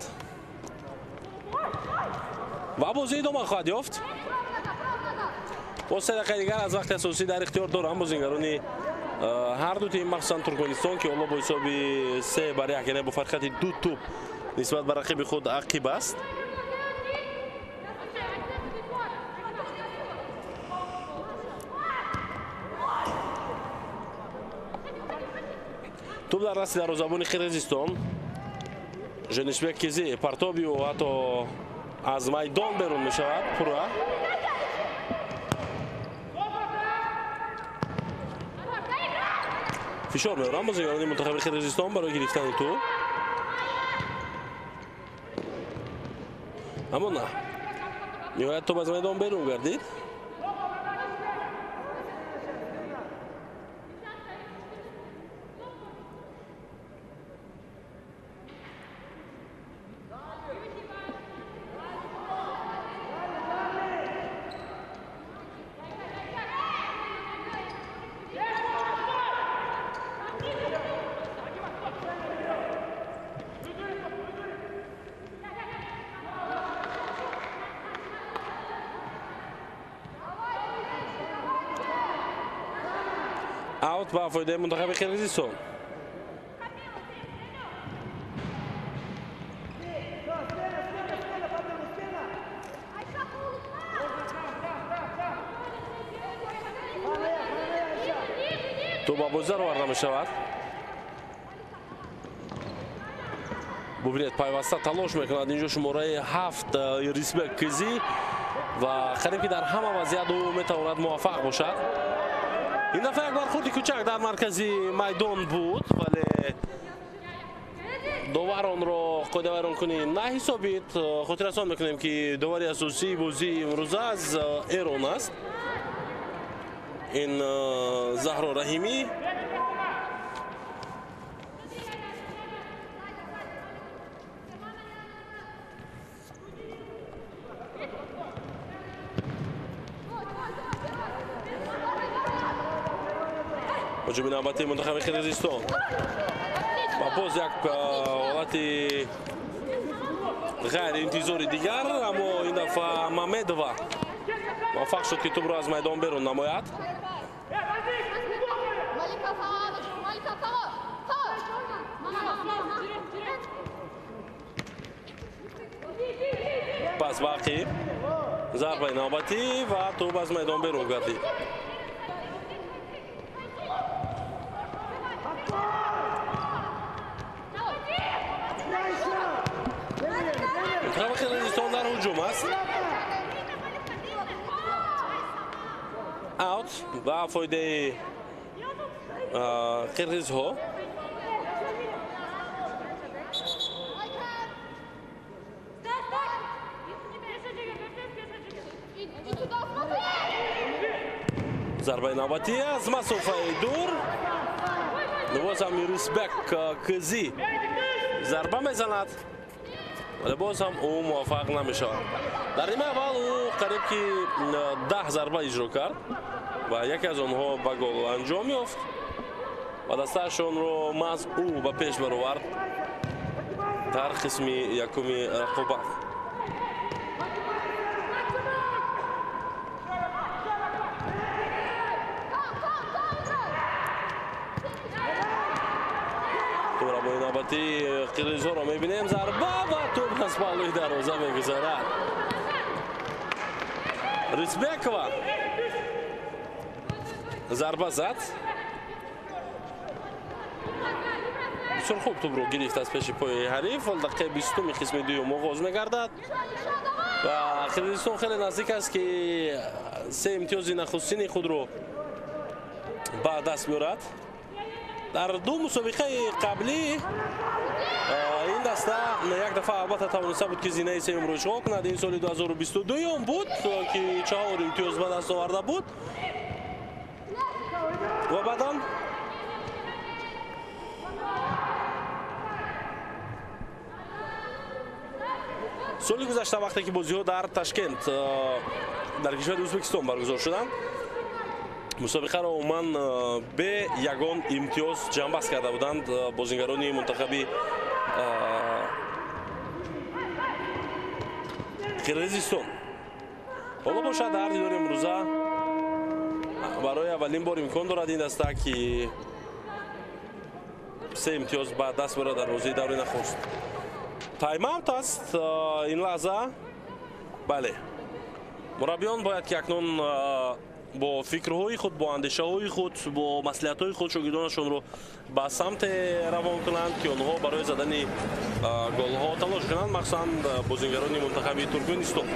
ва бозӣ идома хоҳад ёфт. Боз се дақиқаи дигар аз вақти асосӣ дар ихтиёр доранд бозингарони ҳар ду тим, махсусан Туркманистон, ки ҳоло бо ҳисоби 3-1, яъне бо фарқияти ду тӯб нисбат ба рақиби худ ақиб аст. Тӯб дар дасти дарвозабони Қирғизистон. Женишбек Кизи партобию ҳатто аз майдон берун мешавад пурра. Фишор меоранд бозигарони мунтахаби Қирғизистон барои гирифтани тӯб, аммо на, ниҳоят тӯб аз майдон берун гардид. Аут ба фоидаи мунтахаби Қирғизистон. Тӯб ба бозӣ дароварда мешавад. Бубинед, пайваста талош мекунад инҷо шумораи 7 Рисбек Кизи ва қариб ки дар ҳама вазъият ӯ метавонад муваффақ бошад. Ин дафъа як бархӯрди кӯчак дар маркази майдон буд, вале довар онро қоидавайронкунӣ наҳисобид. Хотиррасон мекунем, ки довари асосии бозии имрӯза аз Эрон аст. Ин Заҳро Раҳимӣ. Ҳуҷуми навбатии мунтахаби Қирғизистон ва боз як ҳолати ғайриинтизори дигар, аммо ин дафъа Мамедова муваффақ шуд, ки тӯбро аз майдон берун намояд. Пас ба ақиб. Зарбаи навбатӣ ва тӯб аз майдон берун гардид. Мунтахаби Қирғизистон дар ҳуҷум аст. Аут ба фоидаи қирғизҳо. Зарбаи навбатӣ аз масофаи дур. Боз ҳам Рисбек Кзи зарба мезанад, вале боз ҳам ӯ муваффақ намешавад. Дар нимаи аввал ӯ қариб ки 10 зарба иҷро кард ва яке аз онҳо ба гол анҷом ёфт ва дастаашонро маҳз ӯ ба пеш баровард дар қисми якуми рақобат. Тӯбрабои навбатии қирғизҳоро мебинем. Зарба ва тӯб аз паҳлӯи дарвоза мегузарад. Рисбекова зарба зад. Бисёр хуб тӯбро гирифт аз пеши пои ҳариф. Ҳол дақиқаи 20-уми қисми дуюм оғоз мегардад ва Қирғизистон хеле наздик аст, ки се имтиёзи нахустини худро ба даст биёрад. Дар ду мусобиқаи қаблӣ ин даста як дафъа албатта тавониста буд, ки зинаи сеюмро ишғол кунад. Ин соли 2022 буд, ки 4 имтиёз ба даст оварда буд ва баъдан соли гузашта, вақте ки бозиҳо дар Ташкент, дар кишвари Ӯзбекистон баргузор шуданд, мусобиқаро умуман бе ягон имтиёз ҷамъбаст карда буданд бозингарони мунтахаби Қирғизистон. Ҳоло бошад, дар дидори имрӯза барои аввалин бор имкон дорад ин даста, ки се имтиёз ба даст биёрад дар бозии даври нахуст. Тайм-аут аст ин лаҳза. Бале, мураббиён бояд ки акнун бо фикрҳои худ, бо андешаҳои худ, бо маслиҳатҳои худ шогирдонашонро ба самте равон кунанд, ки онҳо барои задани голҳо талош кунанд, махсусан бозингарони мунтахаби Туркманистон.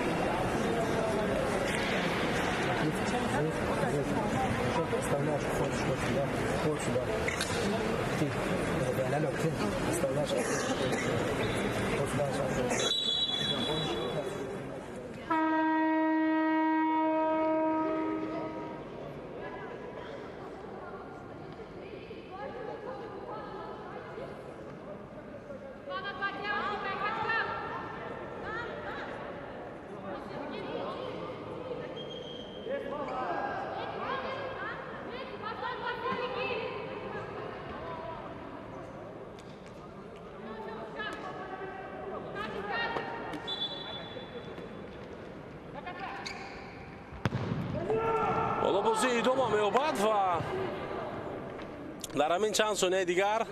Бозӣ идома меёбад ва дар ҳамин чанд сонияи дигар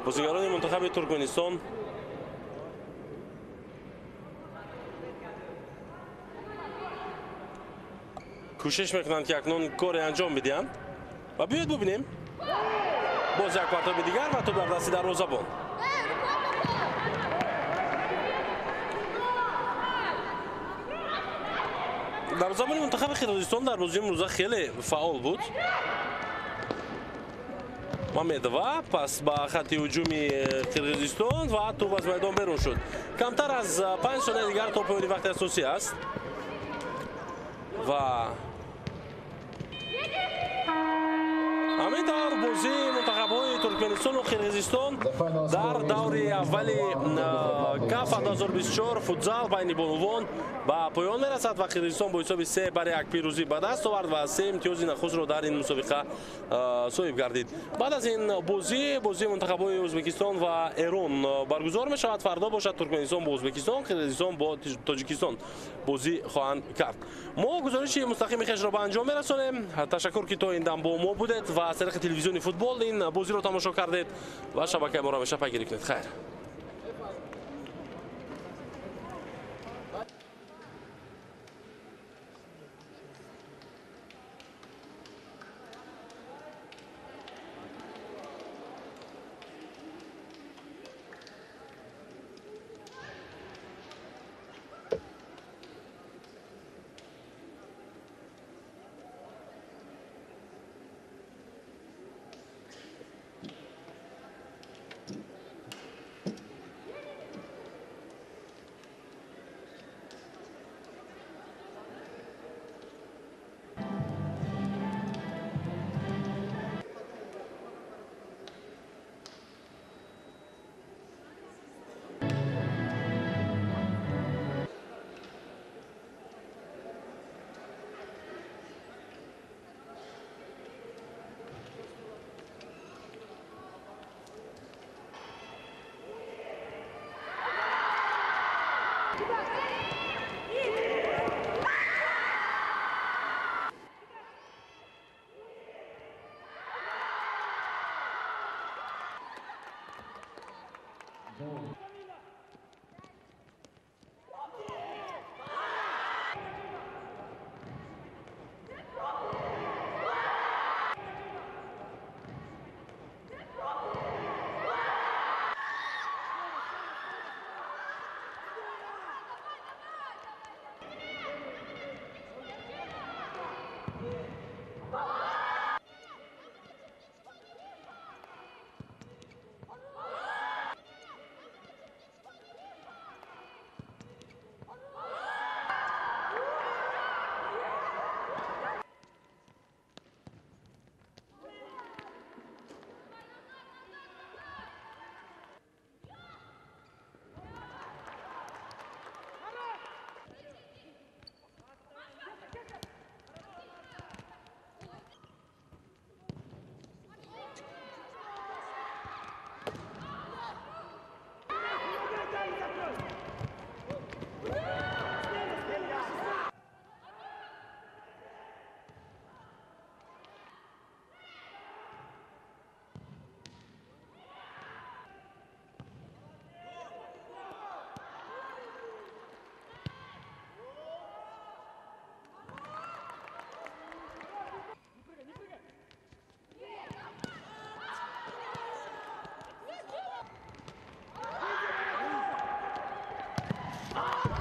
бозигарони мунтахаби Туркманистон кӯшиш мекунанд, ки акнун коре анҷом бидиҳанд ва биёед бубинем. Боз як партоби дигар ва тӯб дар дасти дарвозабон. Дарвозабони мунтахаби Қирғизистон дар бозии имрӯза хеле фаъол буд. Мамедова пас ба хатти ҳуҷуми Қирғизистон ва тӯб аз майдон берун шуд. Камтар аз 5 сонияи дигар то поёни вақти асосӣ аст ва ҳамин тавр бозии мунтахабҳои Туркманистону Қирғизистон дар даври аввали КАФА 2024 футзал байни бонувон ба поён мерасад ва Қирғизистон бо ҳисоби 3-1 пирӯзӣ ба даст овард ва се имтиёзи нахустро дар ин мусобиқа соҳиб гардид. Баъд аз ин бозӣ бозии мунтахабҳои Ӯзбекистон ва Эрон баргузор мешавад. Фардо бошад Туркманистон бо Ӯзбекистон, Қирғизистон бо Тоҷикистон бозӣ хоҳанд кард. Мо гузориши мустақими хешро ба анҷом мерасонем. Ташаккур, ки то ин дам бо мо будед ва аз тариқи телевизиони футбол ин бозиро тамошо кардед ва шабакаи моро ҳамеша пайгирӣ кунед. Хайр. Ah!